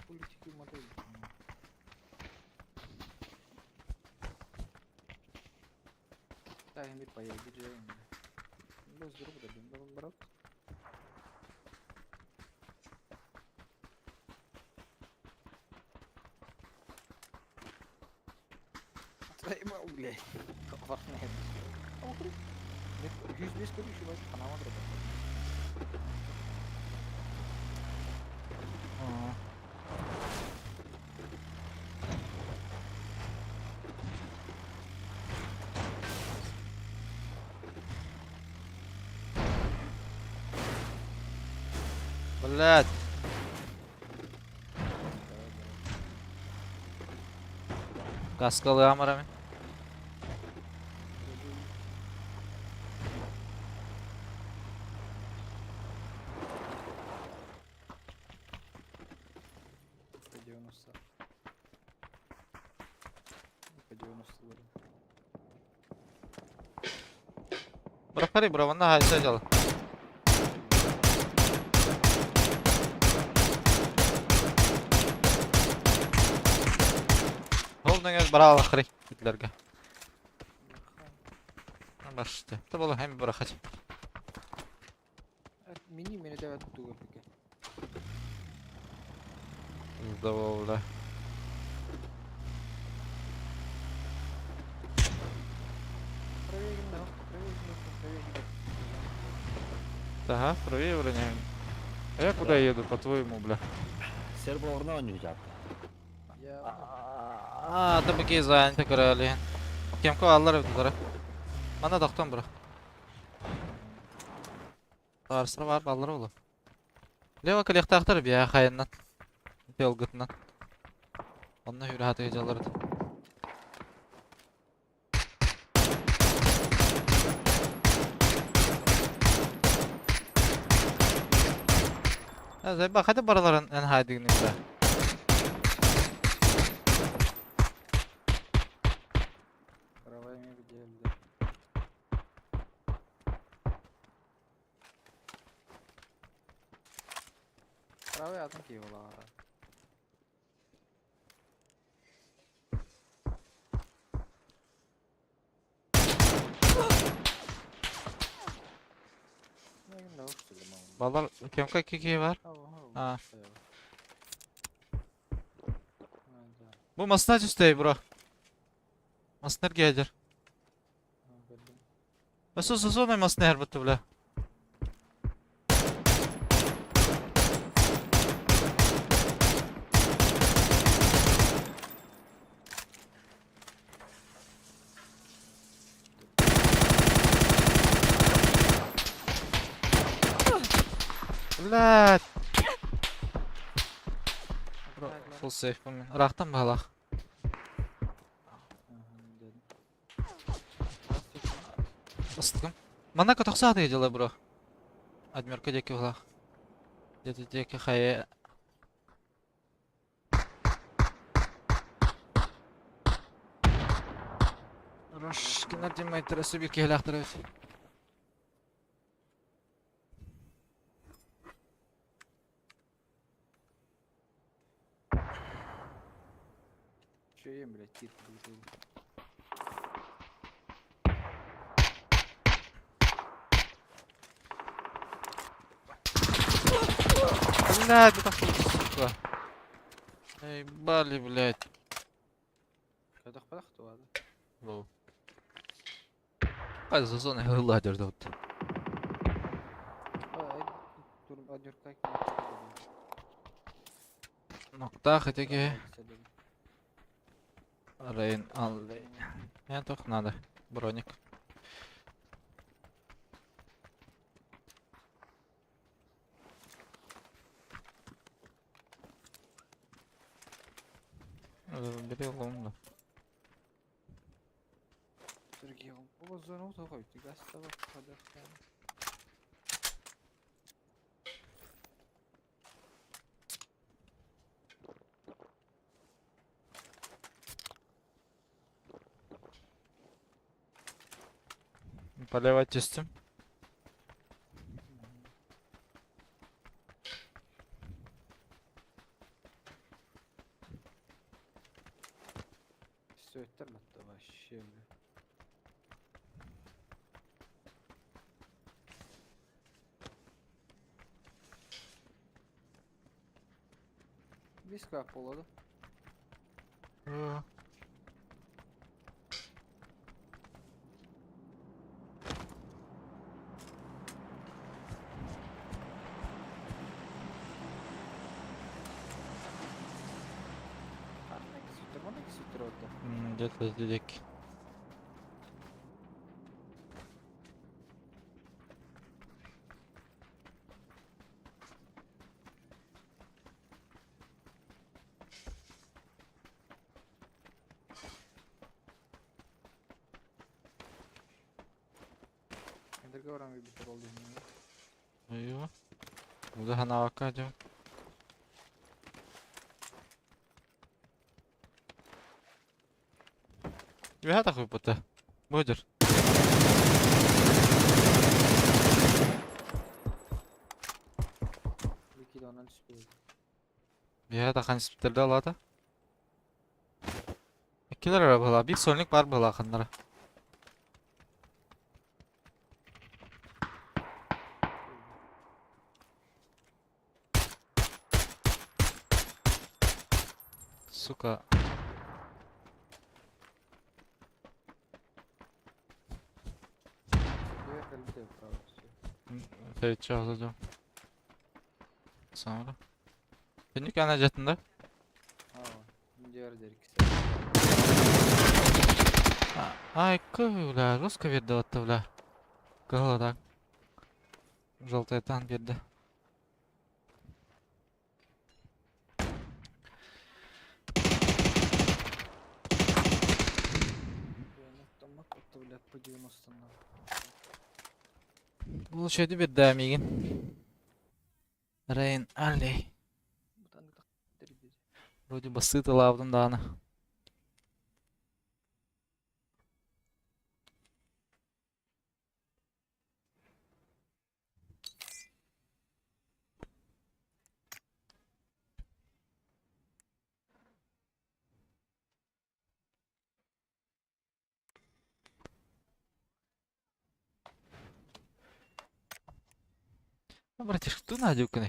Политики модель. Так, мир поедет же. Без друга добим, брат. Заебал, блядь. Коварная. 105 көрүшү бар, канама дроп. Блять. Каскалы амарами. устуларын. Бырахтарый браванна хайса дьал. Ол нөҥөр бараалахрый итлерге. Барышты. Та болу hem бырахать. Мини мени дэвет тугу бүке. Здорово, Ага, правее броня. А я куда еду, по-твоему, бля? Сербо орна оонньуу дьаатта. А, табаки заняты короли. Кемко аллар эбит Мана тохтон бро. Таарсыр бар баллар олу. Лево коллектактар бия хайыннан. Телгытынан. Онно хүрэ жалар. Зайба хаты бараларын эн хайдыгныкта. Правая где Правый атын киевала. Балар кемка кики бар. А. Бу масна жүстэй бро. Маснер гейдер. Басу сусуна маснер бутты бля. Блядь. Full safe bu мен. Рахтан балах. Ыстыгым. Мана катақса дела бро. Адмирка деки балах. Дети деки хая. Рош кинер димай бир кехлахтырып. Че блядь, тир подготовил. Блядь, это сука. Эй, бали, блядь. Кадах падах туады. Лоу. Қай зона ладер тут. Нокта хотяки. Рейн аллей. Мне только надо. Броник. Бери ломну. Сергей, ол зона тоқой. Гастава падах. Поливать чистим. Все это вообще, бля. Близко болады. Где-то здесь. Эндерге барам битер ол деймін. Айва. Буда ханавака жо. Үөһэ тахыппыта. Быдыр. Бикид онон түспүт. Үөһэ тахан испиттэрде алаата. Иккилер эрэ быһыылаах. Биир сольник баар быһыылаах ханнара. Сука. Тэйиччи алыдым. Sonra. Günlük ana jetinde. Ай, бля, жестко берді атты, бля. Кыһыл так. Желтый танк берді. Бұл шөйді берді мигин. Рейн Аллей. Вроде басы тылабдым дааны. Братишка, ту надюканы.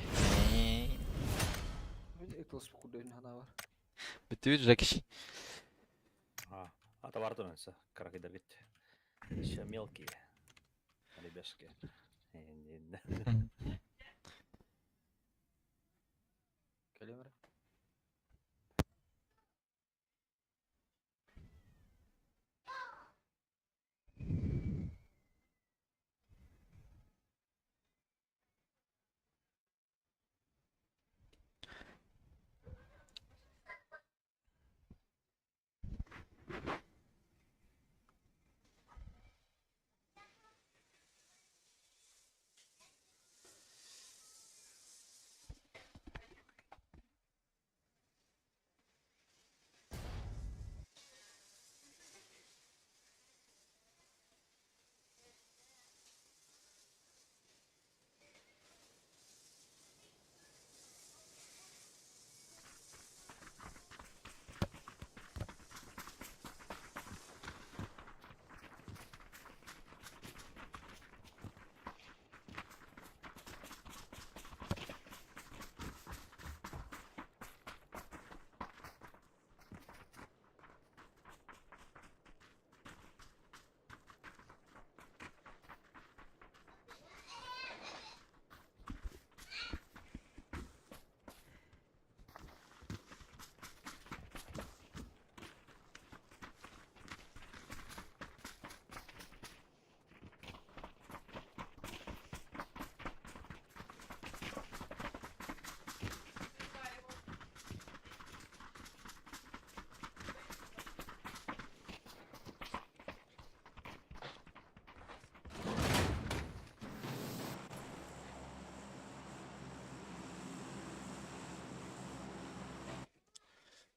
Бүтүбүт Жекиш. А товар Крокодилит. Еще мелкие. Ребяшки. Кэлимэр.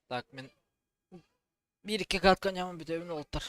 Так, мен bir iki kat kanyamın бүтөбүн олтар.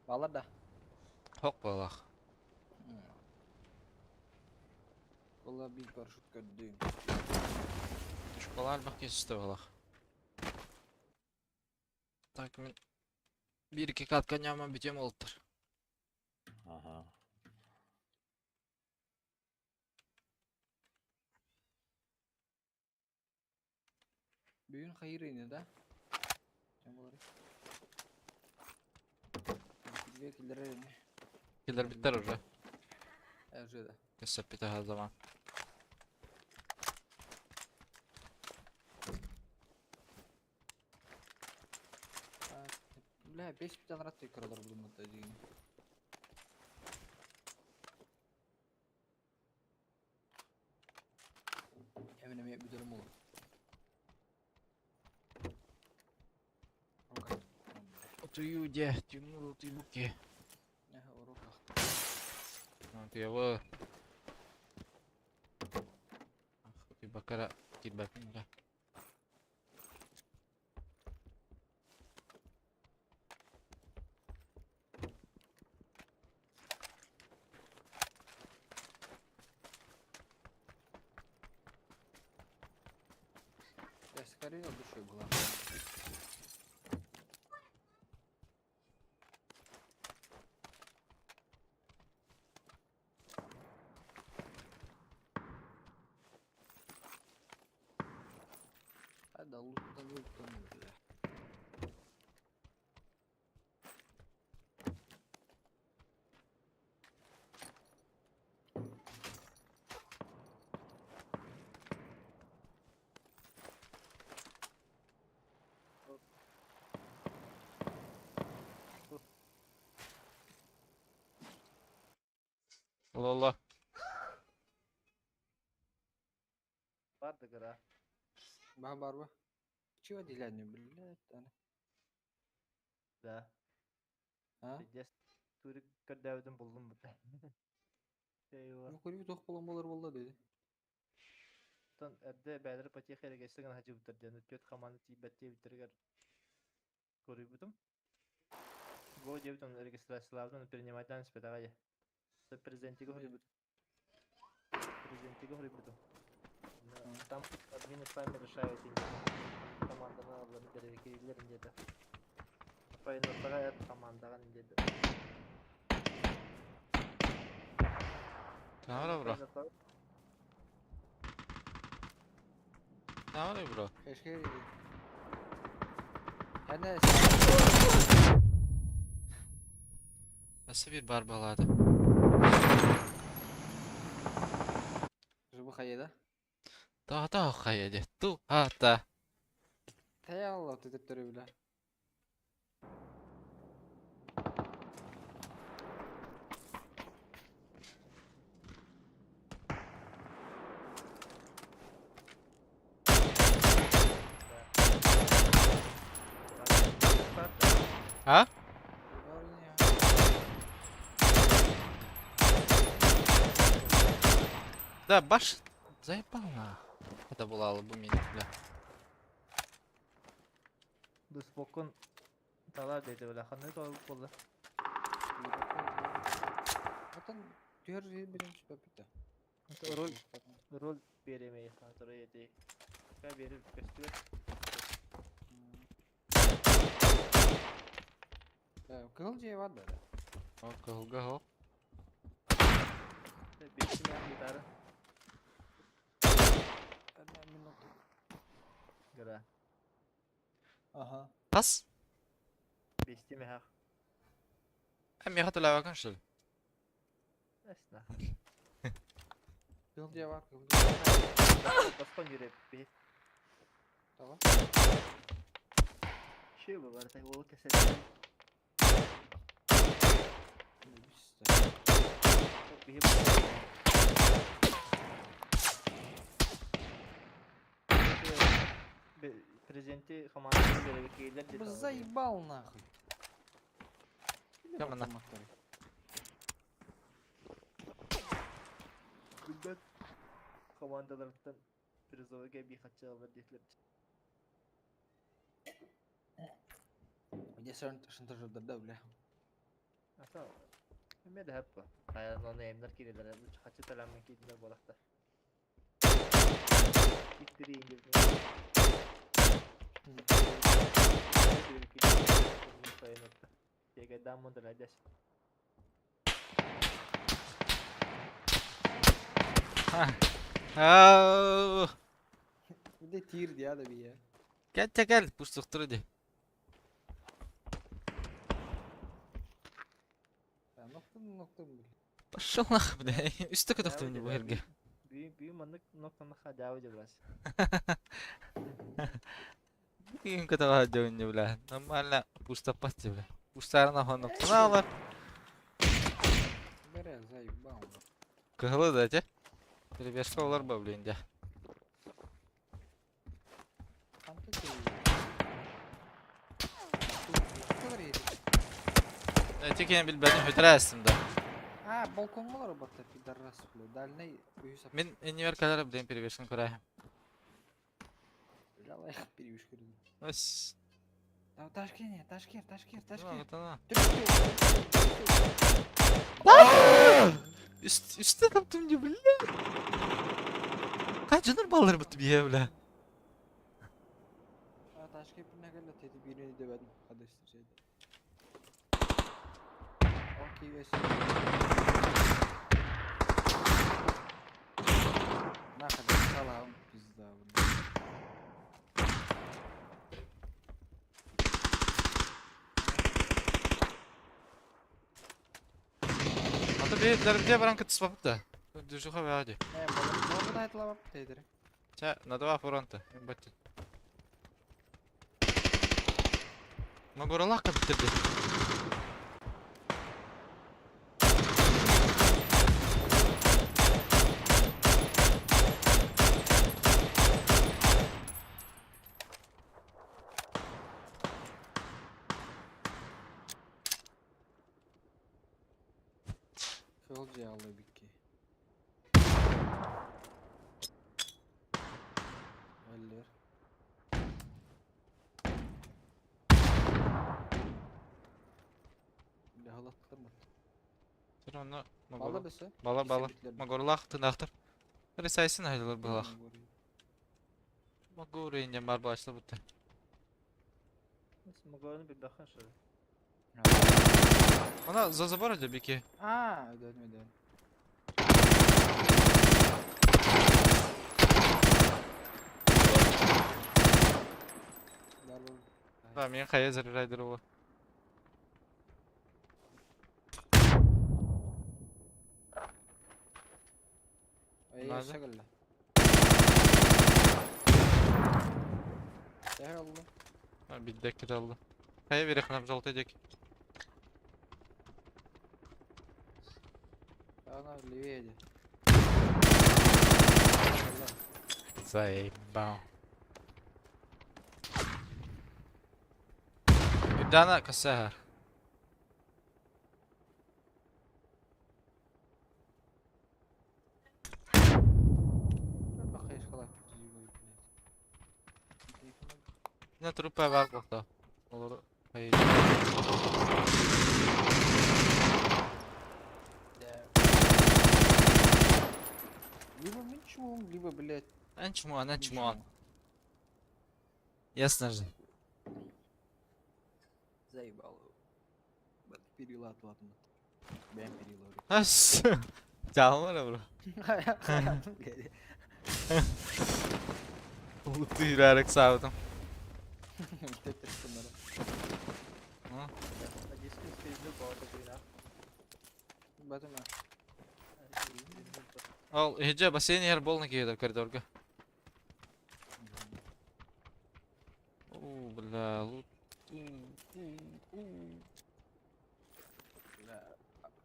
Балар да. Хок балах. Була бир парашют көрдүм. Школа. Балар бак кесті балах. Так, мен bir iki kat kanyaman бүтем олыптыр. Ага. Бүгүн хайыр ини да? Кем болар? Килге киллерер ини. Киллер биттер уже. Уже да. Кесеп бите her zaman. Бля, 5 бүтән рат текралар булмады деген. Hemen hemen bir olur. Рука. Отую де, тюну ты буки. Не, рука. Ты его. Ты бакара кидбапин да. Я скорее душой была. А да, лутан лутан бля. Allah Allah. Барды гра. Ба бар ба. Чего деляние, блядь, ана? Да. А? Пиздец. Турик көрдөөбүтүн булдум бу. Эйва. Ну, көрбү тох болон болар болла деди. Тон эрде бәдер потеха эргесеген хажыбыттар ден өтөт команда тибетте биттергер көрүбүтүм. Го дебитон регистрациялардан принимайдан спетагай. Президентиге хорибут. Президентиге хорибутум. Там админы сами решают команданы алар берекелер деди. Файналтага командаган деди. Tamam bro. Tamam bro. Keşke Hani Nasıl bir barbaladı? Жыбы хайда. Daha da haydi. Tu hatta. Тая Алла тетеп төрө бля. А? Да, баш заебал на. Это была албумин, бля. Дуспокун тала деди бля. Ханны тол болду. Атан түөр бирин түспөп битте. Роль роль беремей хатыры еди. Ка берип көстүбөт. Кыл же бар да. О, кылга хоп. Бешине гитара. Одна минута. Гра. Ага. Тас. Бестиме хак. Эм я хотела что ли? Эсна. Кыл же бар, кыл же. Баскон жүрөп би. Tamam. Ши бу бар, ол кесел. Би. Президенти командасы берекелер Бы заебал нахуй. Кем она? Билбет командалардан призовге би хатчы детлер. Где шантажер да, бля. Аса эме да хаппа. Каян оны эмнер кирелер, хатчы таламын кийдилер болакта. Иттири индир. Егайдаан мындыр Ау! Bir de tier diye da bir ya. Gel gel, пустуктур ди. Ben nokta nokta mı? Пошел нахуй, бля. Үстэ көтөхтүм бу herге. Бүйүн бүйүн маннык ноктанахха дьаабы дьабырас. Бүгүн көтөҕө дьөҥнү, бля. Нормально пустаппат, бля. Пустарына хоноктуна алар. Бля, заебал. Кыһылы да те. Перебежка олар ба, блин, дя. Ханты ти. Текен билбэтим хөтөрөөстүм да. А, балконга работа, пидорас, бля. Дальний үйү сап. Мин иннибэр кэлэр, блин, перебежканы көрөһүм. Бля, лайх перевешка. Өс. Да, Ташкент, Ташкент, Ташкент, Ташкент. Тана. Түркия. Үст үстэ таптым ди, бля. Кай жонор баллар бут бие, бля. А, Ташкент ne kadar dedi birini dövedim kardeşler şeyde. Okey, yes. Ne kadar salağım biz daha bunu. Ата бие дэр баран кытыспапыт да. Дүжүхэ бади. Ne yapalım? Doğru da aytılamam dedi. Ча, на два фронта. Бат. Магоралака биттерди. Kılcı aldı bikki. Eller. Bir halattırma. Тэр оны Бала бесе. Бала бала. Магорлах тынахтар. Ресайсын айлар балах. Магоры инде бар башла бутта. Могону бибахан шо. Она за забор идет бики. А, ödedim ödedim. Да, мен хая заряжайдер ол. Ey Nerede? şakalla. Ne oldu? Ha, bir dakika aldı. Хая верхнем желтый дек. Ana левее. Заебал. Дана косагар. На трупа бар болду. Олар хая. Либо мен чмом, либо, блядь. Эн чмуан, эн чмуан. Ясно же. Заебал. Перелад, ладно. Ben перелад. Ас. Чалмара бро. Улуту юрарык саудым. Ал, хеджа бассейн ер болны киеді коридорга. О, бля, лут.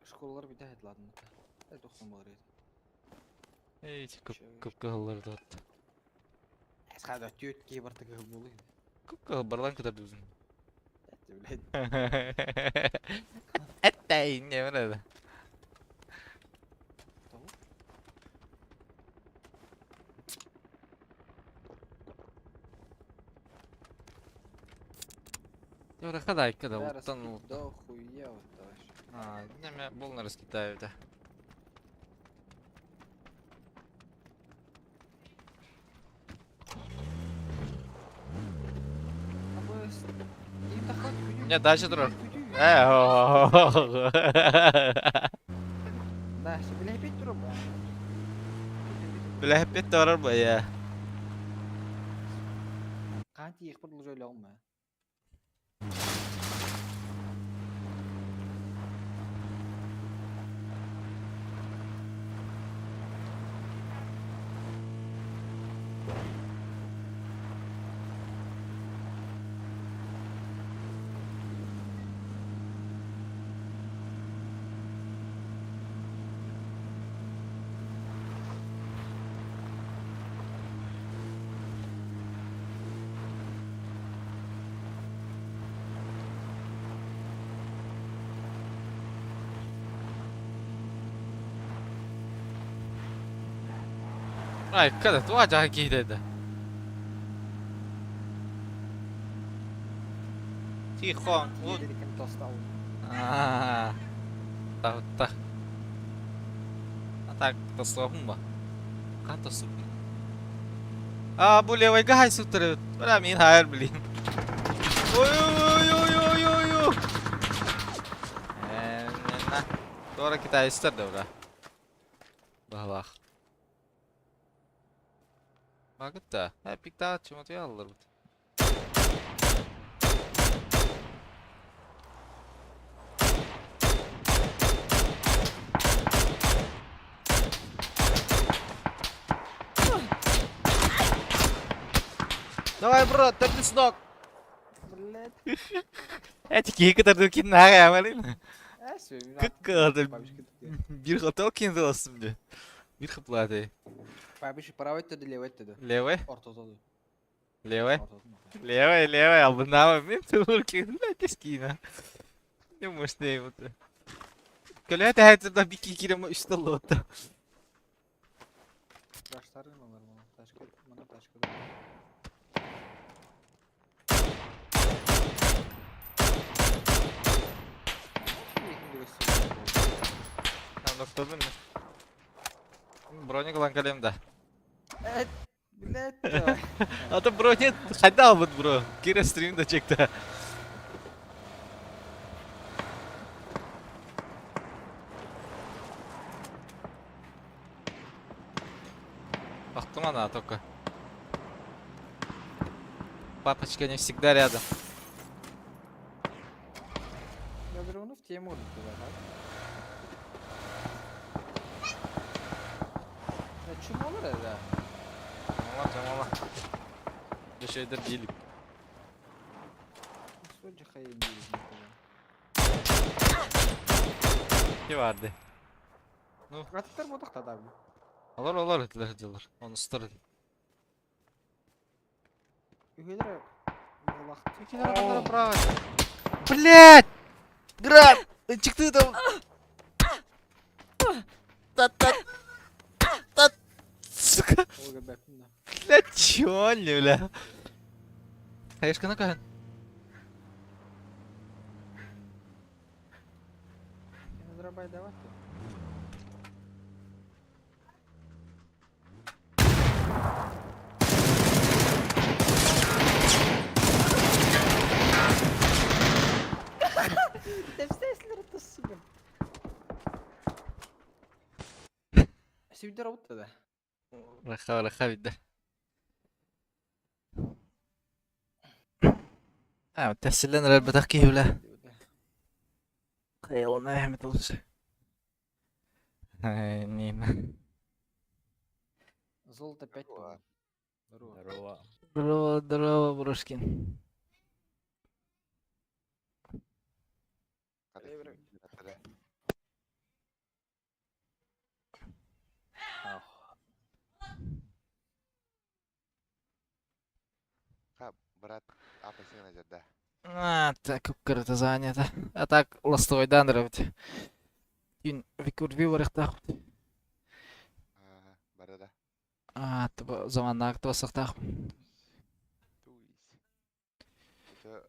Школалар битәһет ладно. Тоқсан бар еді. Эй, көп көп кыһылларды атты. Әсқада түйет кей бар тігі болы. Көп кыһыл барлан көтөрдү өзүн. Әтті, блядь. Әттәй, не бар Юра, хадай, когда Бля, утонул. раскид до хуя вот вообще. А, неме болны раскидаю, да. Не, дальше тұрар. Да, билэпит турар бу. Билэппит турар бу, я. Хаан тиийиэхпит уже өлөҕүм ба. Ай, kada туа жаха киһитэ Тихон. Тиийдэрикин тостау. Аа. Та. А так тосуохум ба. Ка тосуп. А, бу левайга хай суттары. Бара мин хайр блин. Ой ой ой ой ой ой. На. Тора китайстар да бра. Бахлах. Багытта. Ха, пикта чуматый аллар бут. Давай, брат, ты с ног. Блядь. Эти киһи кин наҕа амалин. Э, сөймин. Кыккаады. Бир хотел кин дыласым де. Бир хыплады. Бабиши правый өттөдү, левый өттөдү. Левый, Ортотоду. левый, Ортотун. левый, левый, албынама. Мен тур кин, блядь, скина. Не может не вот. Көлө тәһәтсә бики кирем үстә лотта. Баштарын алар мына. Ташка, мына ташка. Там доктор мı? Броник лан калемда. Э, блядь. Ата брони хайда албыт бро. Кире стрим да чекте. Бактым ана только. Папочка не всегда рядом. Я говорю, ну в тему да? Чумалар да. Мала, жамала. Düşeydir değilim. Söyle hayır değil. Ki vardı. Ratıklar boduk da abi. Olur olur ettiler diyorlar. Onu ısıtır. Üyeler Çekil право. Блять! Град! Çıktı там. Та та та сука. Olga Bepin'le. Бля, чё они, бля? Хаешка на кахан. Зрабай давай. Тепсеслер сука. Сибдер работа да. Раха, раха видда. А, تحسلنا ربتك ولا خيالنا يا متوس. Нина. Золото 5 по Здорово. Здорово. Здорово, здорово, Брошкин. Брат, апельсин да. А, так, укрыто занято. А так, ластовой дан рабыт. Юн, викур виварых тах. Барада. А, тба заманнак тосах тах. Туис. Это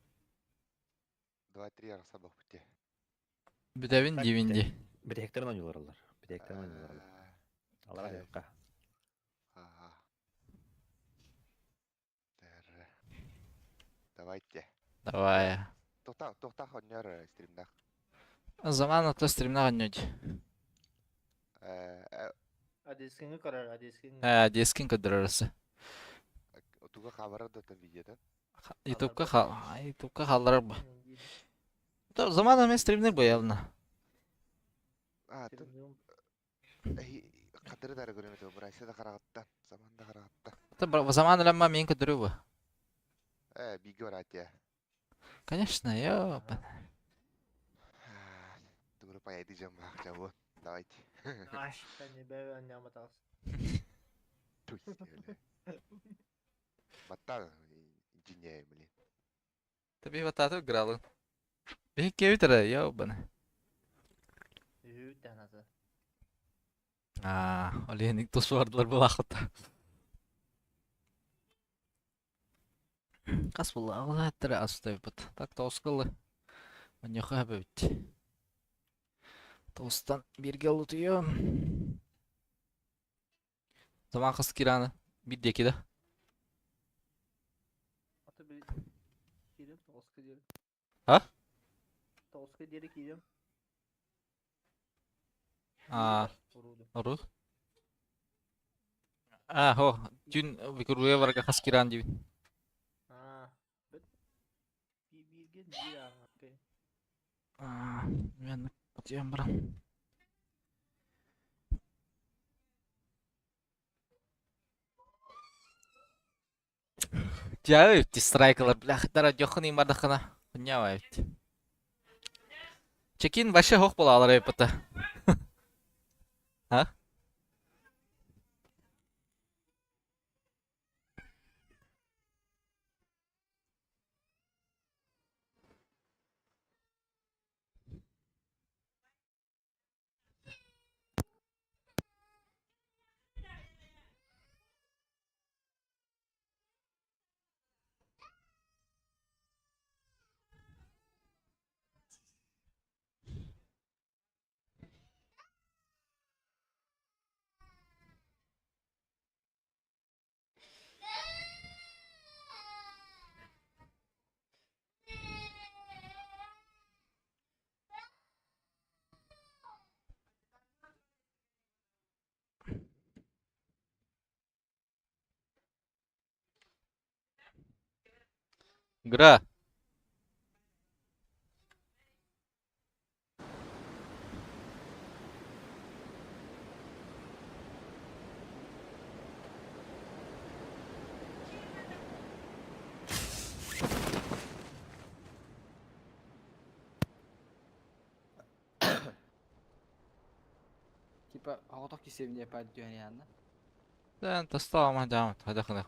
2-3 араса бахпите. Бүтәвин дивинди. Битектерин ойнулар. Битектерин ойнулар. Алар аяққа. Ага. Давайте. Давай. Туохтаах онньор стримнах. Заман ото стримнах онньуй. Адискиҥы көрөр, адискиҥ. Ээ, дискин көрдөрөрөсө. Туга хабарар да видеодан. Ютубка Ютубка халларар бу. Заман эме стримнер бу явно. А, тут хатыры дары көрөм этэ, бырайса да хараҕаттан, заман да хараҕаттан. Заман ылама мен көтөрү бу. Э, биге баратия. Конечно, ёпа. Тугу паяйды жам баах Давайте. Аш, не бэвэ няматас. Баттан инженер, блин. Таби бататы игралы. Бихи кевитера, ёбана. Үһү тэнасы. Аа, олиһин тус бардылар булаахыта. Хас була аҕылааттара астайбыт. Так тоскалы. Маньяха хэбэбит. Тоостан бирге улутуйом. Заман хас кираны bir деки да. Аты bir киирим, тоҕуска диэри. А? Тоҕуска диэри киирим. А, Уруду. ору. А, хо, түн викуруя барга хас киран дибин. Аа, бит. Бирген бир аңа. Окей. А, мен утуйам баран. Дьэ, страйкалар, бля, дара дьохун имардахына. Хуйня эбит. Чекин вообще хох буолалар эбит. А? Гра. Типа, оҕотох кисебин диэппаат түһэн яанна. Дэн тастаама жаамат хадахына.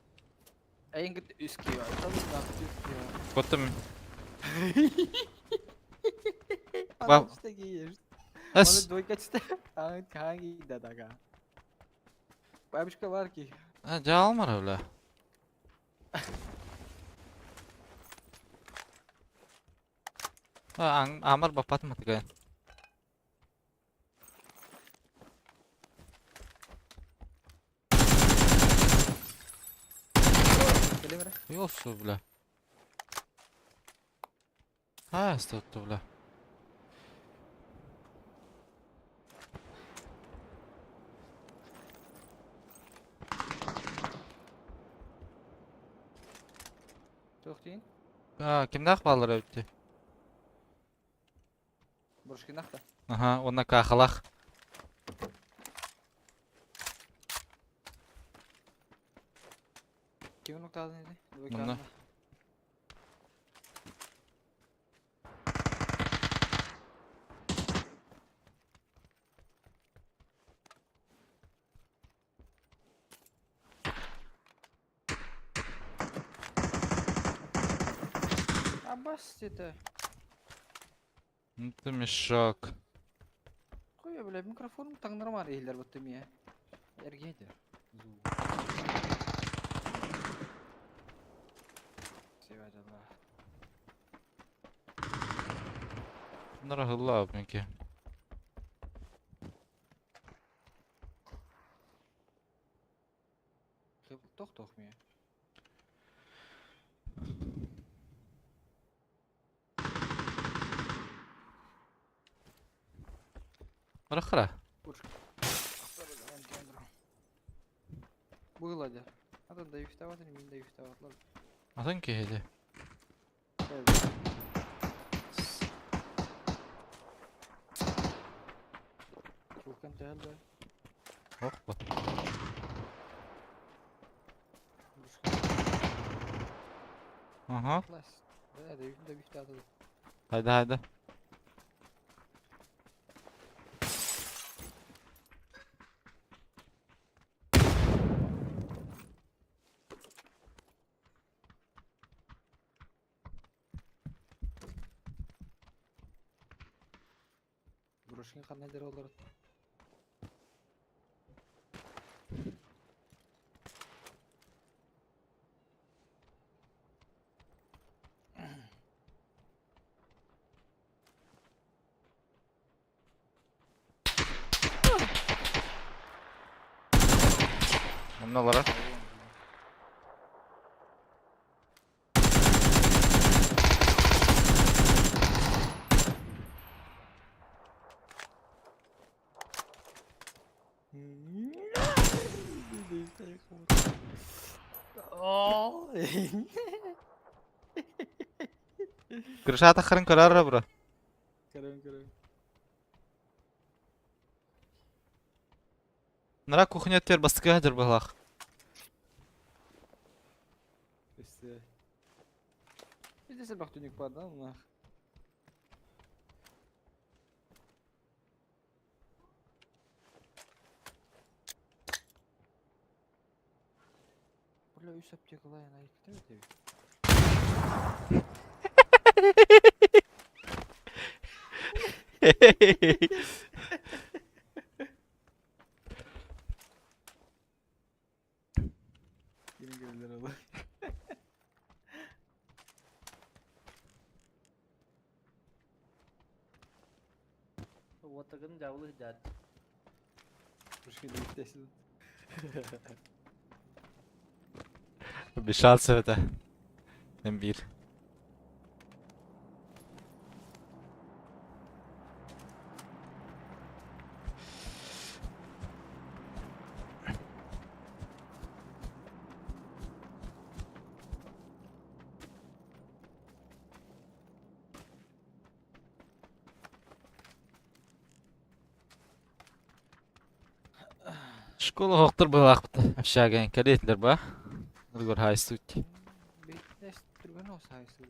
Эйин кыт үс кио. Там үс кио. Коттум. Ана кийеш. Эс. Оны двойка чте. Ан канги да дага. Бабушка варки. Жаалмар бля. А, амар бапат матыган. Келемре. Йосу, бля. А, стотто, бля. Тохтин. А, кимдах баллар өтті? Буршкинахта. Аха, онна кахалах. Ким ноктадın edi? Двойка. Мында. Абас это. Ну ты мешок. Хуя, бля, микрофон так нормально иһиллэр бутты мия. Эргиэдер. Себәдәлла. Нара хылла менке. Тох тох мия. Барахара. Быыла дьэ. Атын да үстээбэтин, мин да үстээбэтлэр. Атын киһи Чулкан төһөл Ох бу. Aha. Haydi haydi. Брошкин ханна дер олорор. Онно олорор. Крыша тахарын көрөр бро. Көрөм көрөм. Нара кухня тер бастыкы хадыр балах. Өстө. Bizde sebak tünük бар да мына. Бля, үс аптекалайын айыктı öte. Yeni görevler alır. Уотагын дьабылы дьаат. Бушкин üstesin. Bir şans evet. Hem bir. Школа хоқтыр бұлақпыты. Общаген кәлетлер ба. Нұргөр хайсут. Бейттес түргөн olsa haysı.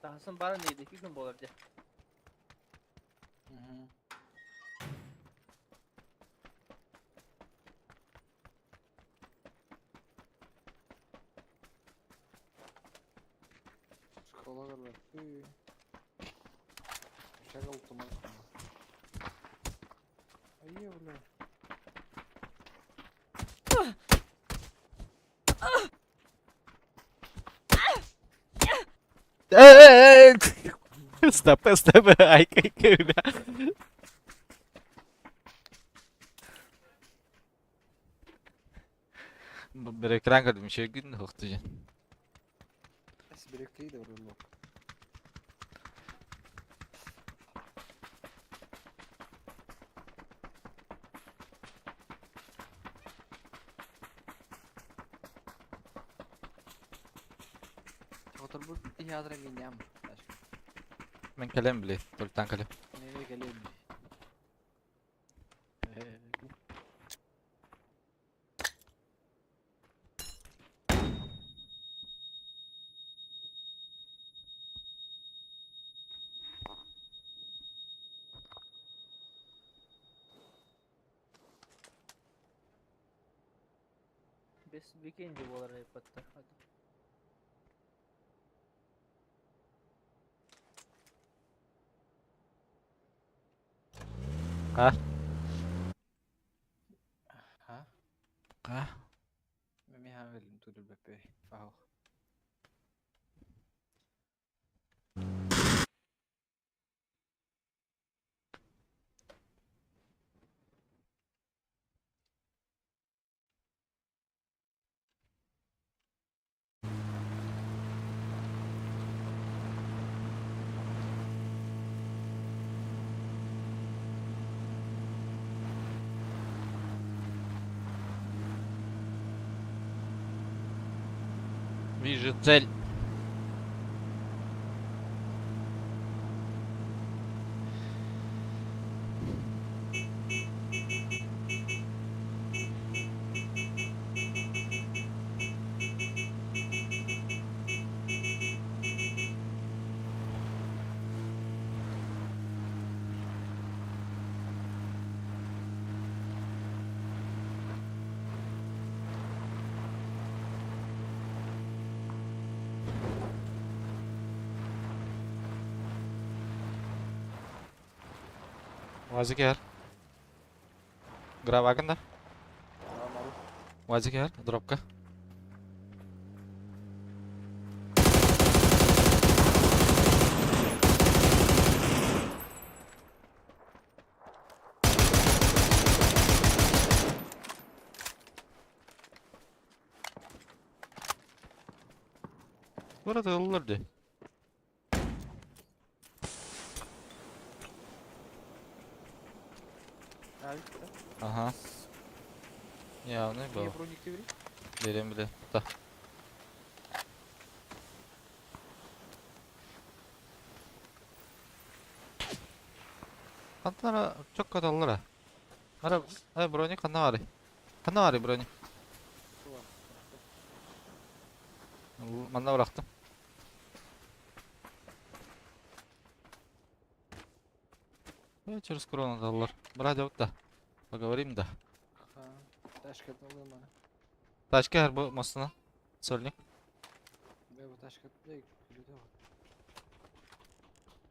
Таһасын барын дейді, iki күн болар дьэ. Школа көрбөттү. Шагал туман. Айы, бля. Стоп, стоп, ай, кай, Bir ekran gördüm, şey gün hoxtu. Эс бирекли де бир Otur bu ядра миням. Мен kalem bile, toltan kalem. Nereye geleyim? Бес викенди болар айпаттар. А? Ха? А? Мен хаан тудул бэппэ. Фахох. Вижу цель. Вазик gel. Гравагын да. Вазик gel. Дропка. Burada olurdu. Ага. Явный был. Берем, бля. Да. Хантара çok kadar Ara, ara броник ханна бары. Ханна бары броник. Манна bıraktım. Я через корону доллар. Брать да. Поговорим да. Ташка алым. Тачка her bu masına. Сольник. Бе бу ташка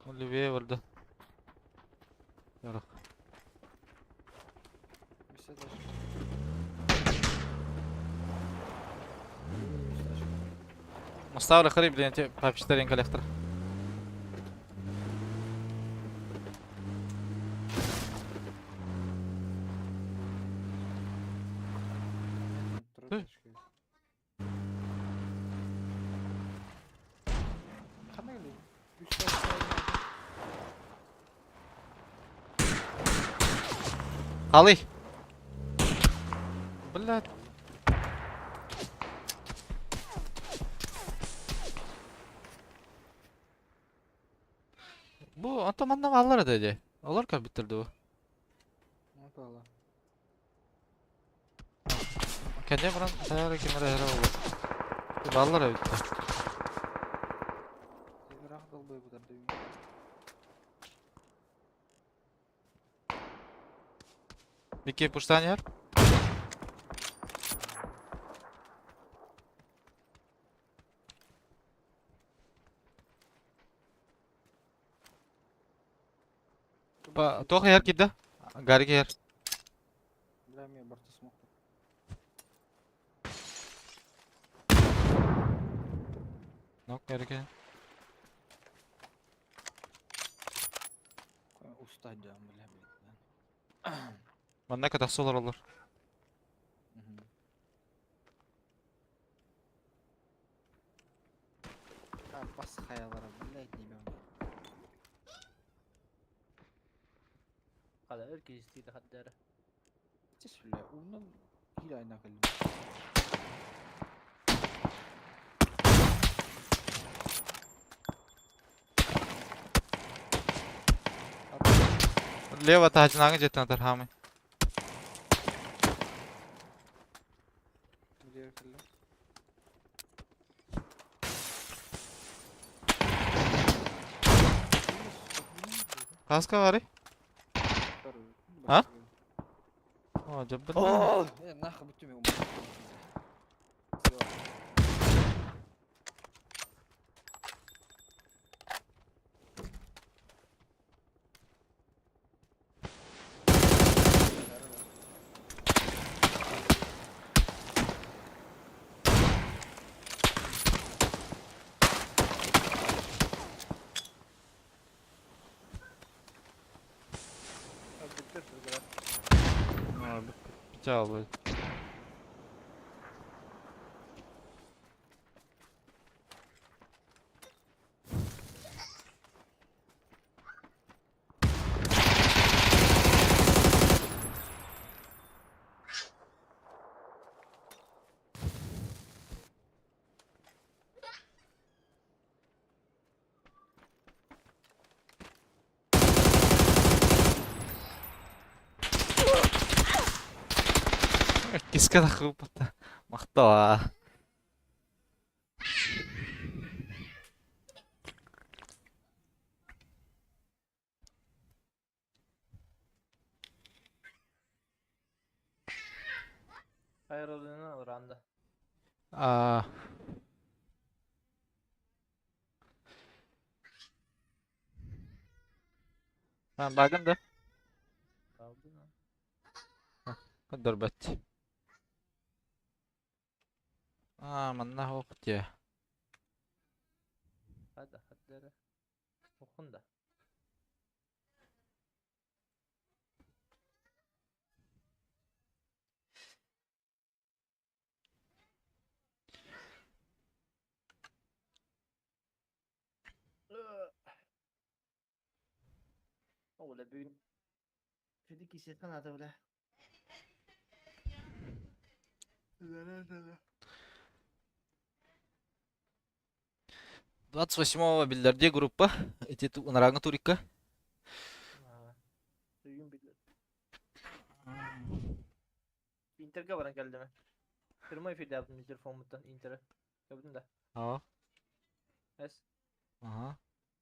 Левее валда. Ярак. Моставлю хреб, блин, тебе по коллектор. Халы. Блядь. Bu Ataman'dan alır dedi. Alır ka bitirdi bu. Ne yapalım? Kendi buran tayar kimere her oldu. Ballar bitti. Irak долбой bu da. Бики пуштан yer. Па, тоқ yer кидdi. Гарик yer. Бля, мен барта смог. Нок гарик. Устать да, бля, блин. Манна kadar solar olur. Бас хаялара, блядь, не бем. Кала өр кистиде хаддара. Тес, бля, унан хил айна калым. Лево тажнаңы жеттен атар хамы. Где калым? Kaska var. А? О, жабыр. О, нахуй бүтүм. Чаалбыт. Киска да хыппата. Махтала. Ayrıldığını alır А. Багын да? Көрдөрбөт. Аа, манна ох дии. Hadi hadi. Okun da. Ola бүгүн Dedi ki sen adı ola. 28-го биллэрдии группа. Ити ынарааҥҥы турикка. Бүгүн биллэр. Интерге баран кэлдим. Прямой эфирде yaptım телефонумтан Интере. Көрдүн да. Аа. Эс. Аха.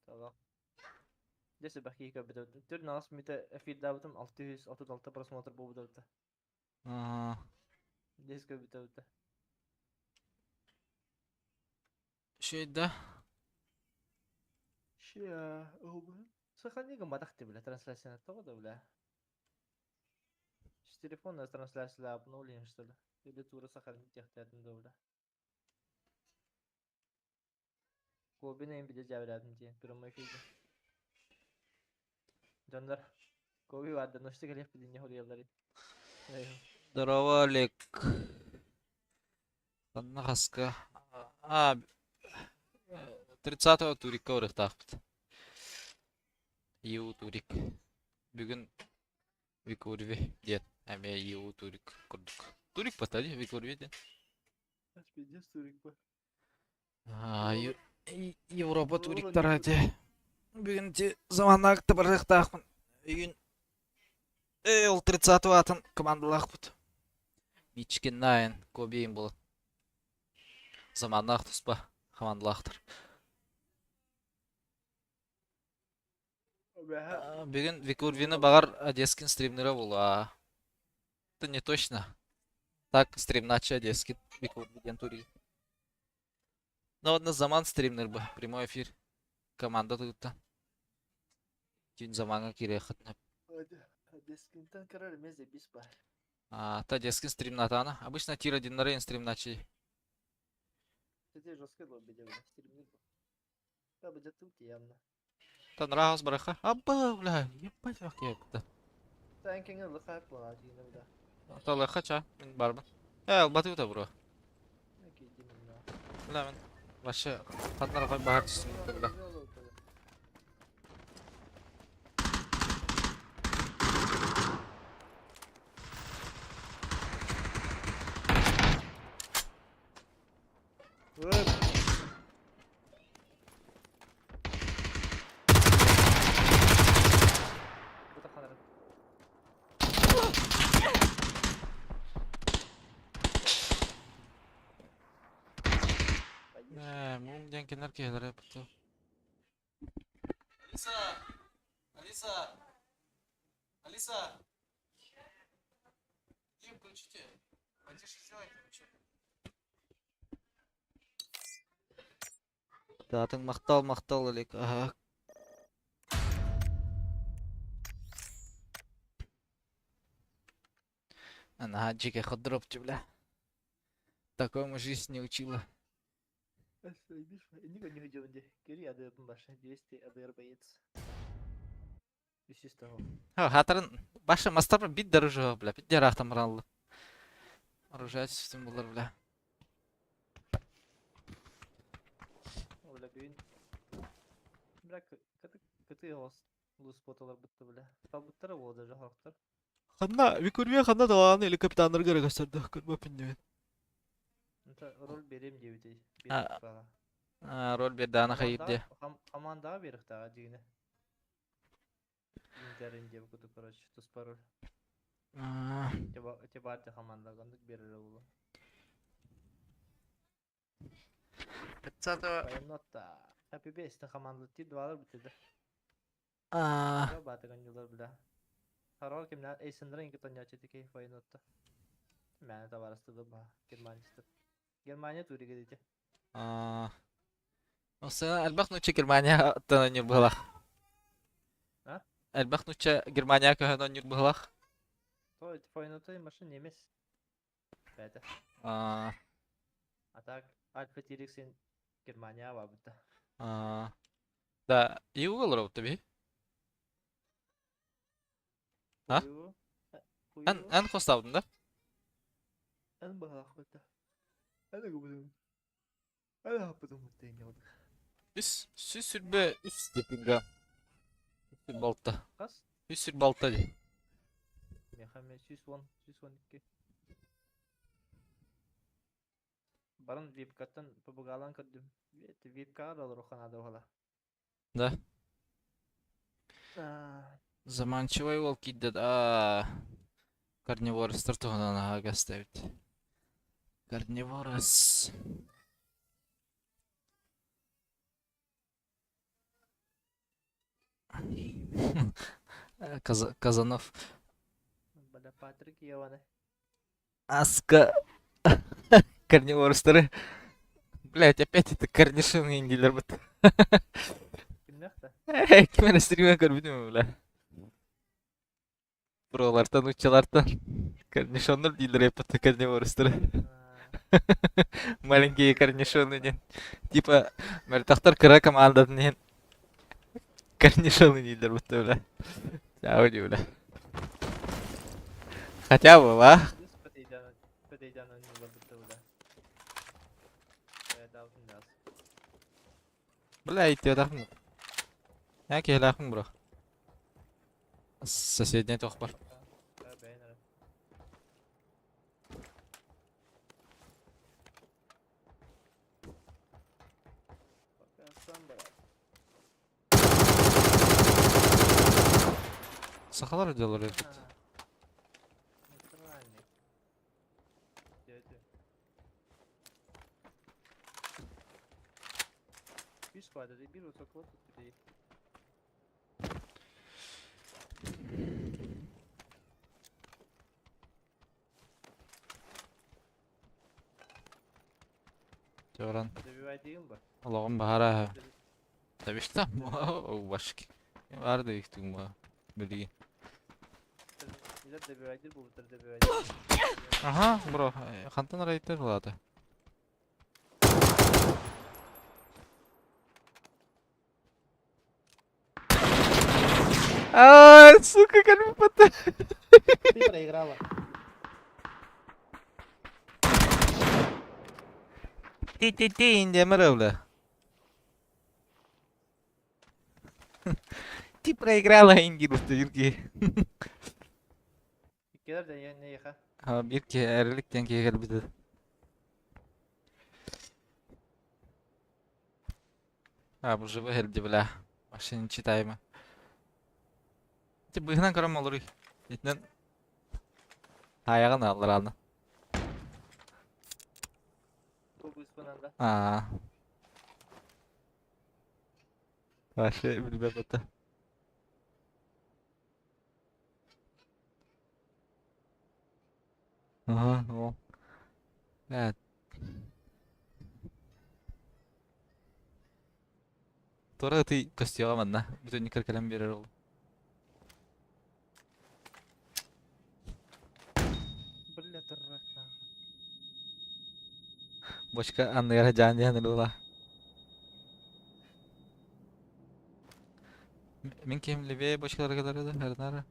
Tamam. Десе бахи көрбөтөбүт. Түр наас мите эфирдабытым 636 просмотр болбут. Аа. Дес көрбөтөбүт. Şeyde Ща, Сохрани гамбатах бля, трансляция того да бля. С телефона трансляция обновлен, что ли? Или тура сохранить техтятын да бля. Кобина им биде жабырядым дии, прямой эфирде. Дьоннор, Коби баар да, ночты кэлиэх билинне хоруйаллар. Здорово, Олег. Ханна хаска. А, 30-го турикка барыахтаахпыт. Иу турик. Бүгүн Викурви диэн эмиэ Иу турик курдук. Турик бата дии Викурви диэн. Пиздец турик ба. А, Европа туриктара ити. Бүгүн ити заманнаакта барыахтаахпын. Үйүн Э, ол 30-го атын командалаахпыт. Мичкин Найн, Кобейн буолан. Заманнаах туспа командалаахтар. Бүгүн Викурвины баҕар Одесскин стримнера буолуо. Это не точно. Так стримначы Одесскин Викурви диэн тури. Но одна заман стримнер бы прямой эфир команда тутта. Түүн замаҥҥа киириэххитинэ. Одесскинтан көрөр эмиэ бис бар. А, та Одесскин стримнатаана. Обычно тир одиннары стримначи. Кстати, жестко было бы делать, стримнер был. Да, будет тут явно. Та нравилось бараха. Абба, бля, ебать, ах, ебать. Та энкеңе лыхайып була дигән бля. Та лыха мин барбын. Э, албаты ута бро. Окей, димин. Бля, мин вообще хатнар бахар түстүм бля. Бу та Э, мум диэн кинилэр киһилэрэ буту. Алиса! Алиса! Алиса! Дим, включите. Потише сделайте, вы чё? Таатыҥ махтал, махтал, Олег. Аһа. Ана, дьике ходроп бля. Такому жизнь не учила. Баша 200 АДР боец. Үсүс того. Ха, хатарын баша мастар бит дорожу, бля, бит жарахтан бараллы. Оружие түстүм булар бля. Бля бүгүн. Бля кыты оҕус луспоталар бытты бля. Талбыттара буолла даже хорохтор. Ханна Викурве ханна далааны или капитаннарга эрэ көстөрдө көрбөппүн диэн. Это роль берем диэбитий. А, роль бердаана хайыр Командаҕа берихтаҕа дьигинэ. Интерин диэбит курдук, короче, туспа роль. Те баар команда гандык берер буолуо. 500 Военнота. Happy Base команда двалар бүтүдэ. Баатыган юлар бля. Харол кимнә Эйсендер инки тонячы тики военнотта. Мәне товарысты ба Германиястыр. Германия туриге дите. Осына элбэх нучча Германия оттон быһылах. А? Элбэх нучча Германия көһөн онньур быһылах. То военнота машин немес. Бәті. А А так Альфа Тириксен Германия бабыта. Да, и угол робот би. А? Эн эн хостаудың да? Эн быһылах быта. Эн губдум. Эн хаппытым быта. Үс сүс сүрбе үс депинга. Үс балта. Қас? Үс сүр балта ди. Мехаме 110, 112. Баран випкаттан пабагалан көрдүм. Випка да рухана да ола. Да. Заманчивый ол кидде да. Карниворостар туһунан аһага ставить. Карниворос. Казанов. Бля, Патрик Еваны. Аска. Карниворостары. Блять, опять это корнишоны индилер бит. Кимнехта? Ким эрэ стриме көрбүтүм бля. Пролартан, уччалартан. Корнишоннор дииллэр эппит карниворостары. Маленькие корнишоны диэн. Типа, мөлтөхтөр кыра командатын иһин корнишоны дииллэр бутта бля. Чао дии бля. Хотя бы, а? Бля, иттиэтахпын. Эн киһилээхпин бро. Соседний туох бар. Сахалар делали эбит. Үс квадрат, bir otokol tuttu. Чоран. Добивай ба. Олоҕум баһара. Табишта. Башки. Бар да ихтүм ба. Билигин. Нилер добивайдыр бу бутыр добивайдыр. Аха, бро. Хантан арайтар булата. А, сука, как бы потом. Ты проиграла. Ти-ти-ти, Индия бля. Ты проиграла Индию, Бирки. Иккелер де не яха. Ha, Бирки эриликтен киһи А, бу живы хелди, бля. Машина читаемо. Ти быһынан көрөм олоруй. Итинэн Аяғын алыр аны. Бу быспынан да. Аа. Вообще билбэт это. Ага, о. Бля. Тора ты костюм манна. Бүтүн кыркалам берер ол. Бля туррак. Бочка анныгара жаан диэн ыла. Мин ким левее бочкаларга да харнара.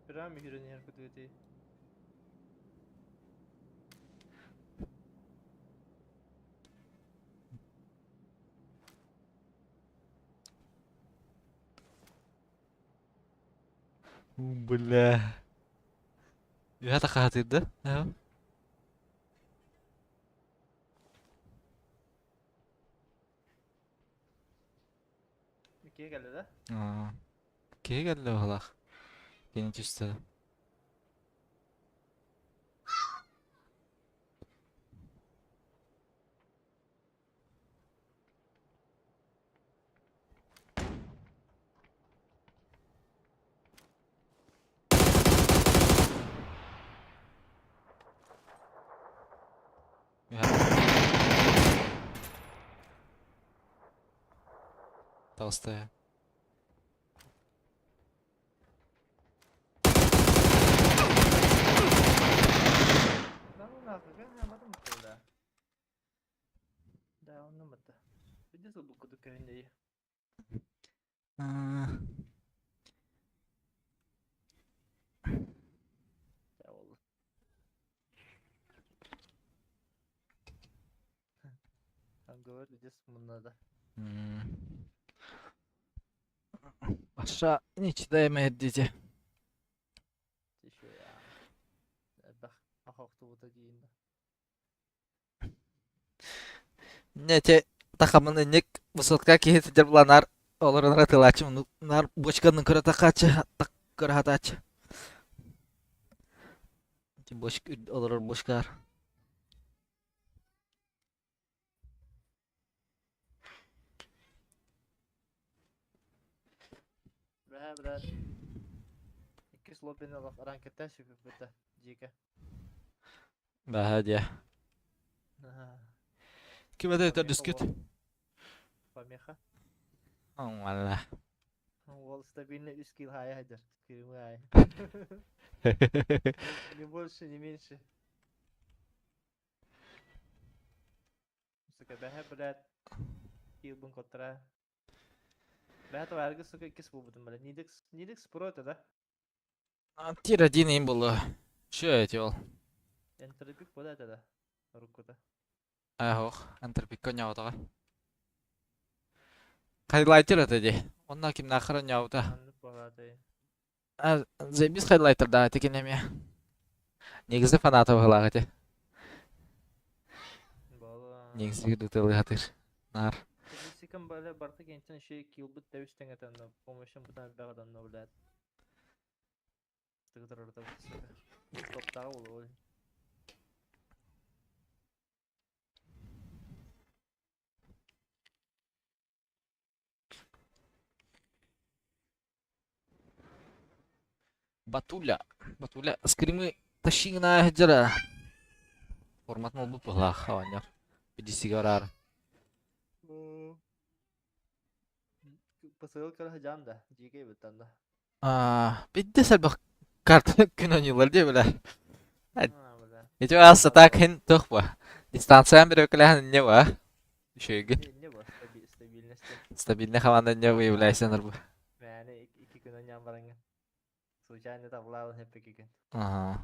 Прям үйренер күтүгөтей. Бля. Үһэ тахаатыырда. Киһи кэллэ да? Киһи кэллэ быһалаах. Кини түстэ. Толстая. Да ну нахуй, как я об этом да? Да, он нам это. Иди зубы куда кавендей. Говорит, где надо. Аша ничего диде. Не те тахамын инник высотка киһи сылдьар буланар олорон ытылааччы наар бочканы көрө тахааччы көрө хатааччы бочка олорор бочкаар Бля, брат. Иккис лоббины ранкетта сүпүппүтэ дьиэкэ. Баһа дьэ. Ким это Помеха дүскүт? уол. Помеха. Валла. Уол стабильно үс килл хаайа сылдьар. Скримы аайы. Не больше, не меньше. Сука, бэһэ, блядь, киллбын коттара. Бэһэ товарга, сука, иккис буолбутум, блядь. Нидекс, Нидекс про это, да? Тир один им было. Че эти ол? Энтерпик буола это, да? Руккута. Ах, энтерпик коньяутаға. Хайлайтер это ди. Онна ким нахрен няута. Аннык буолааты. Заебись хайлайтер да, текин эме. Негізі фанаты быһылаах ити. Буола. Негізі дутылы хатыр. Нар. Статистикам бale барта кентен шей килбит тэбис тэҥэтэнна помощь бутан бэҕэданна блядь. Тыгытар сука. Топтааҕы буолуо. Батуля. Батуля. Скримы тащигна хеджара. Формат мол бу быһылаах хаваннар. Бидисиге барар. Посыл кара жан да, жиге бутан да. Бидде сәлбах карта күн ойнуулар дии бile. А, бля. Ити аса так хин тух ба. Дистанциян бир өкөлөһөн не ба. Үшөйгүн. Не бар, стабильность. Стабильный команда не выявляйся нарбы. Мәне iki күн ойнан бараңа. Случайно таблалын хеп iki күн. Ага.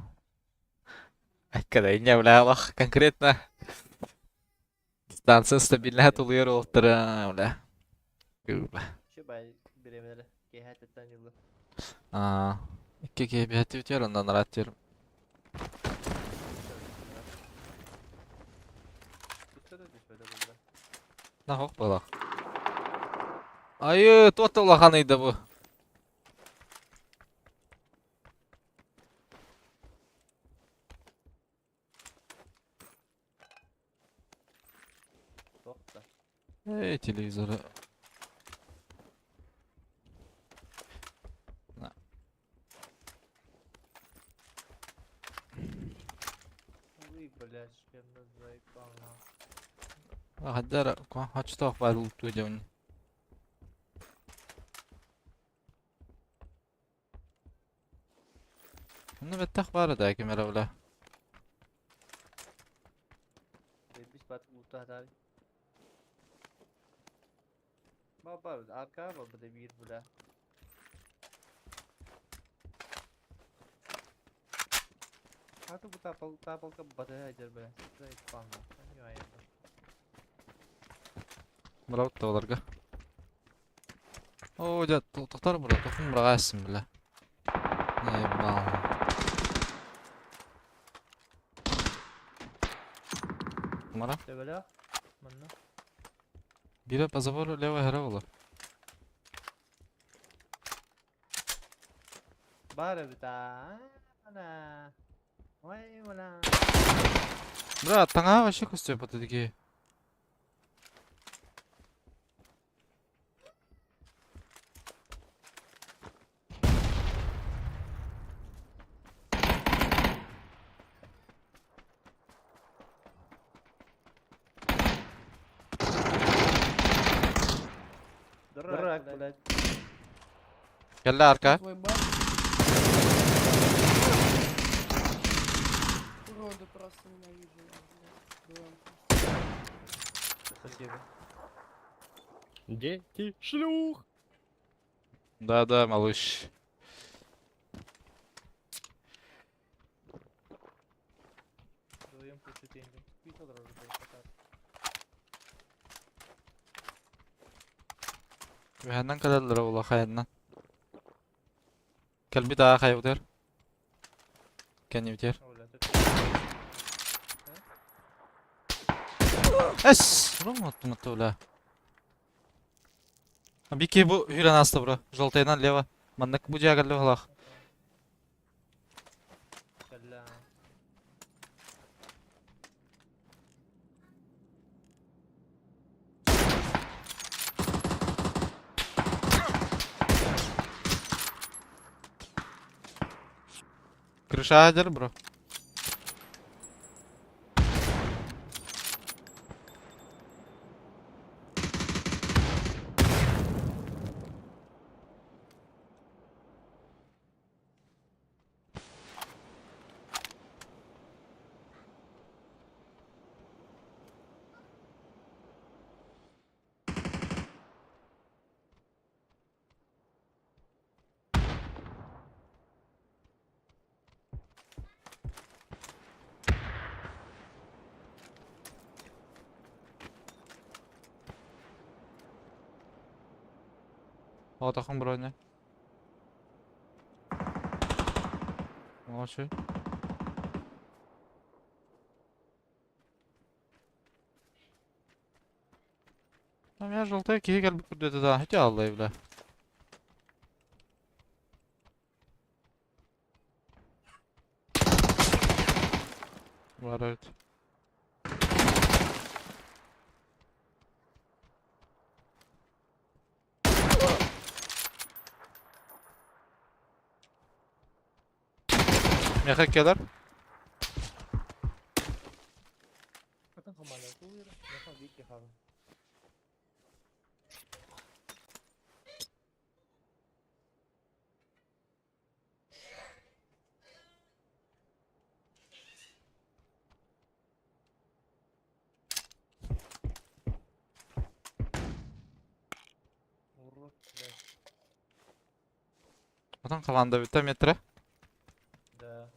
Айкада не бля конкретно. Дистанция стабильная тулуйар олтара бля. Бля. Şu bay биремелер кеһәттен юлы. Аа. Икки киһи биһэти бүтүөр, оннан арааттыыр. Түстө да түспөдө булда. Нахох балах. Айы, туох улахан ыйда бу. Тохта. Эй, телевизоры. На. Ой, блядь, шлемно заебал. Хаддара, хочтоох бар улуттуу дьон. Онно бэттэх баара да ким эрэ бля. Бэбис бат улта хатар. Ба бар, арка ба бу бир бля. Хату бу тапал тапалка бата хажар бля. Заебал. Понимаю. Браво оларга. Оо, дьэ, тохтор бра, тохун брагасын бля. Мара. Төбөлөөх. Манна. Бире по забору левая гора була. Баар эбит аа. Ана. Ой, мына. Бра, таҥаһа вообще көстүө бата дии. Дурак, блядь. Кэллэ арка. Твой бар. Уроды просто ненавижу я, блядь. Дуэм просто. Спасибо. Дети шлюх! Да-да, малыш. Вдвоем включу деньги. Пить уже пока. Үһэннэн кэлэллэрэ улахайынан. Кэлбит аа хайбытыр. Кэннибитир. Оля, ты Эс! Рум бля. Бики бу хүрэн аста бро. Желтыйынан лево. Маннык бу дьиэ кэллэ быһалаах. Кэллэ. Крыша дер бро. Отахан броня. Молодцы. Там я желтый киһи кэлбит курдук да, хотя аллай бля. Бар эбит. Миэхэ кэлэр. Атын хамаана куур, меха вики хава. Урод, блядь. Отон команда бүттэ метро. Да.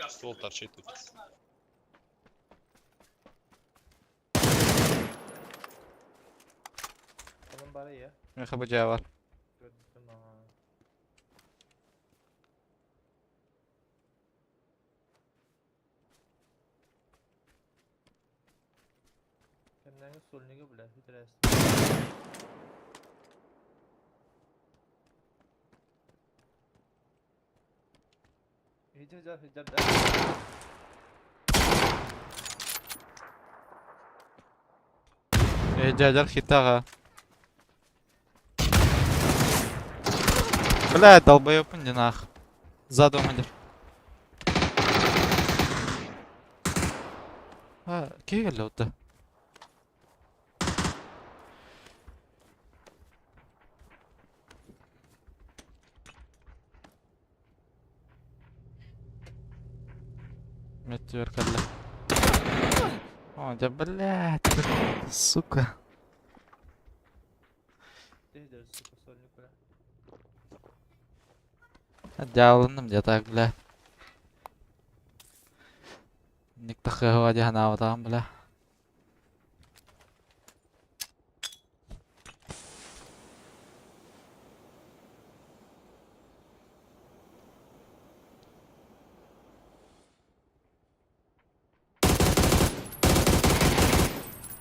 Ствол торчит тут. Onun bari ya. Миэхэ бу дьиэ бар. Көрдüm aa. Кэмнээҥи сольнига бля, интересно. Иди, да, иди, да. Э, дядя хитага. Бля, долбоёб не нах. За домом идешь. А, киһи кэллэ Метеор кэллэ. О, да блядь, сука. Ты сука, сольник, бля. Дьаалынным дьэ так бля. Ник тахыаһыга дии санаабатаҕым бля.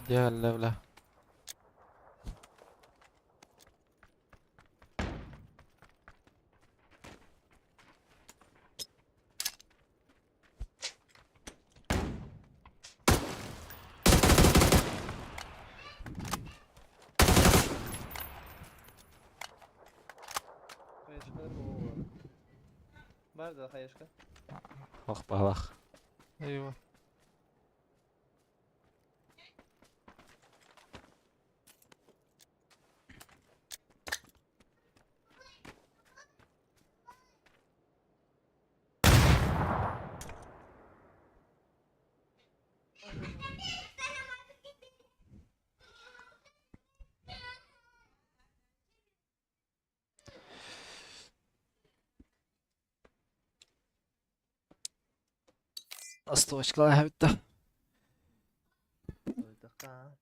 Дьэ бля. Бар да хаешка. Ох, балах. Eyvah. Остуочкалаах эбит да. Ойдохха.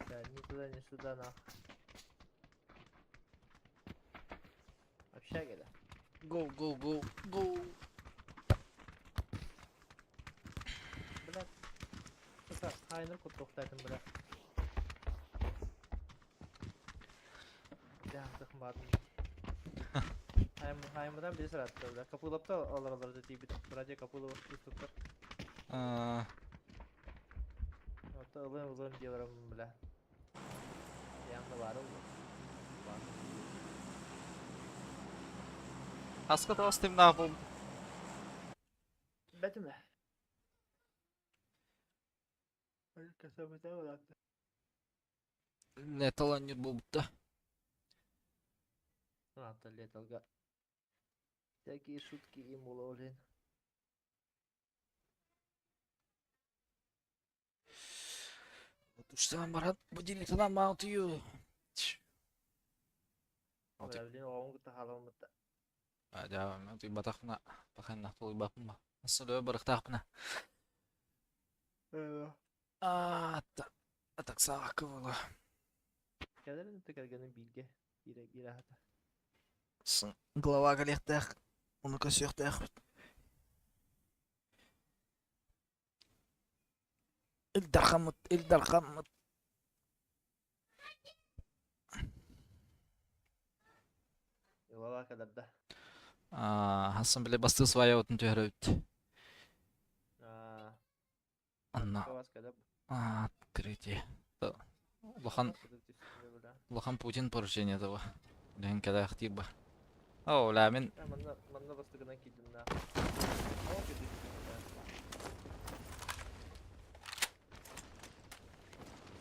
Да, ни туда, ни сюда, нах. Общага, да? Go, go, go, go. Блядь. Сука, хайнер куттуохтаатым, бля. Дьаһалтых баатын. Хаймыдан били саратта, бля. Капылапта олоролор тиийбит. Братья Капылова устуктар. Оттон ылыам ылыам дии олороммун, бля. Яҥна баара буолуо. Аска тоҕус тимнаах буолбут. Бэтимэ. Касабыта улаатта. Летал анньыр буолбут да. Улаатта леталга. Всякие шутки им уловлен. Тустан баран будильниктан маалтыйу. Блин, оҕом кытта хаалыммыт. Батахпына паханна толуйбаппын Асылы барыктаахпына. Атаксаакы була. Кэлэрин кэргэнин бииргэ киирэ хата. Глава кэлиэхтээх, ону көрсүөхтээхпит. Ил Дархаммыт, Ил Дархаммыт. Глава кэлэр да. Хассан били бастыы сваябытын түһэрэ эбит. Анна открытие. Улахан улахан Путин поручение того. Лэһин кэлээхтиир ба. Оо, ла мин Манна манна бастыгынан киирдим да.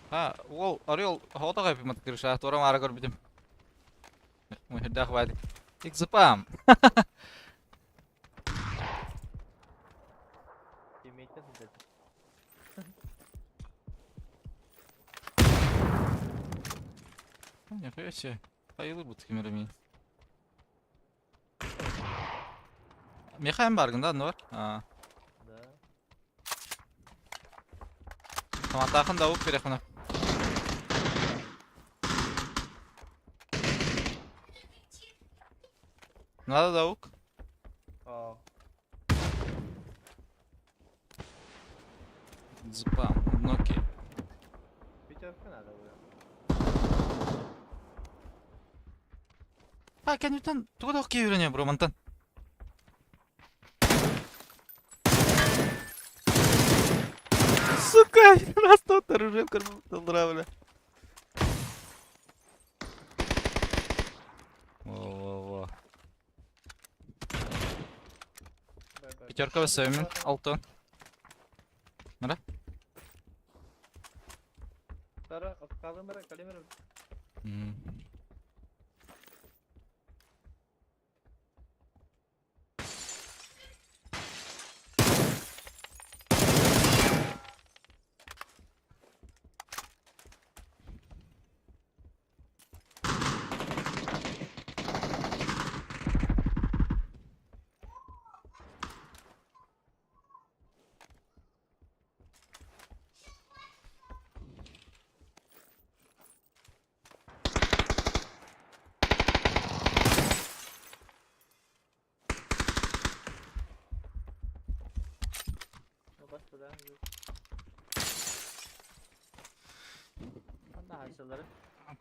А, уол Орел хоҕото хайпымат крыша, туора маара көрбүтүм. Муһирдаах баадик. Икзапам. Тиммейтен сылдьар. Нихуя себе. Хайылы бут кимер мин. Михаил баргын да, бар? А. Да. Таматаахын да уп берехмына. Надо даук. О. Зпам, ноки. Пятерка надо было. А, кэнниттэн тугу да киирэн бро мантан. Сука, раз тот оружие в бля. Во-во-во. Пятерка высовим, алты. Нара? Тара, калымара, калимера.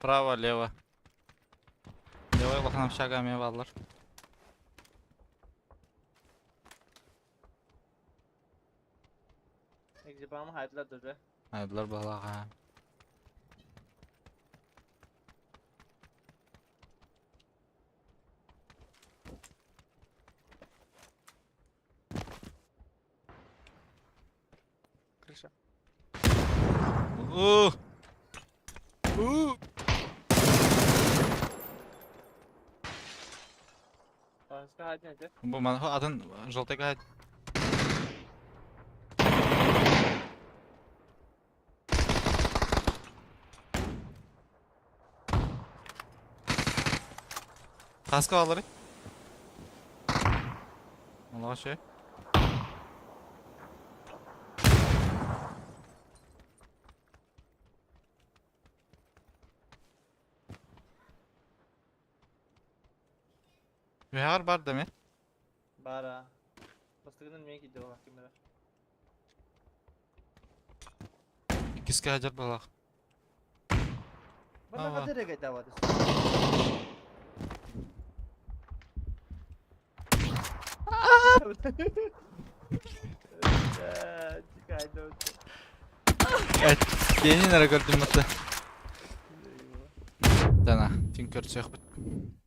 Право, лево. Лево улахан общага эмиэ бааллар. Экзипамы хайдылар дөрбе. Хайдылар балаға. Крыша. У! У! Бу мана атын желтый Хаска алары. Аллаға şey. Үһәҕэр бар да ме? Бара. Бастыгынан мен киде ол кимера. Иккискэ сылдьар быһалаах. Бана Ава. хадыр эгэ давады. Киэнин эрэ көрдүм батта. Тана, тин көрсүөхпүт.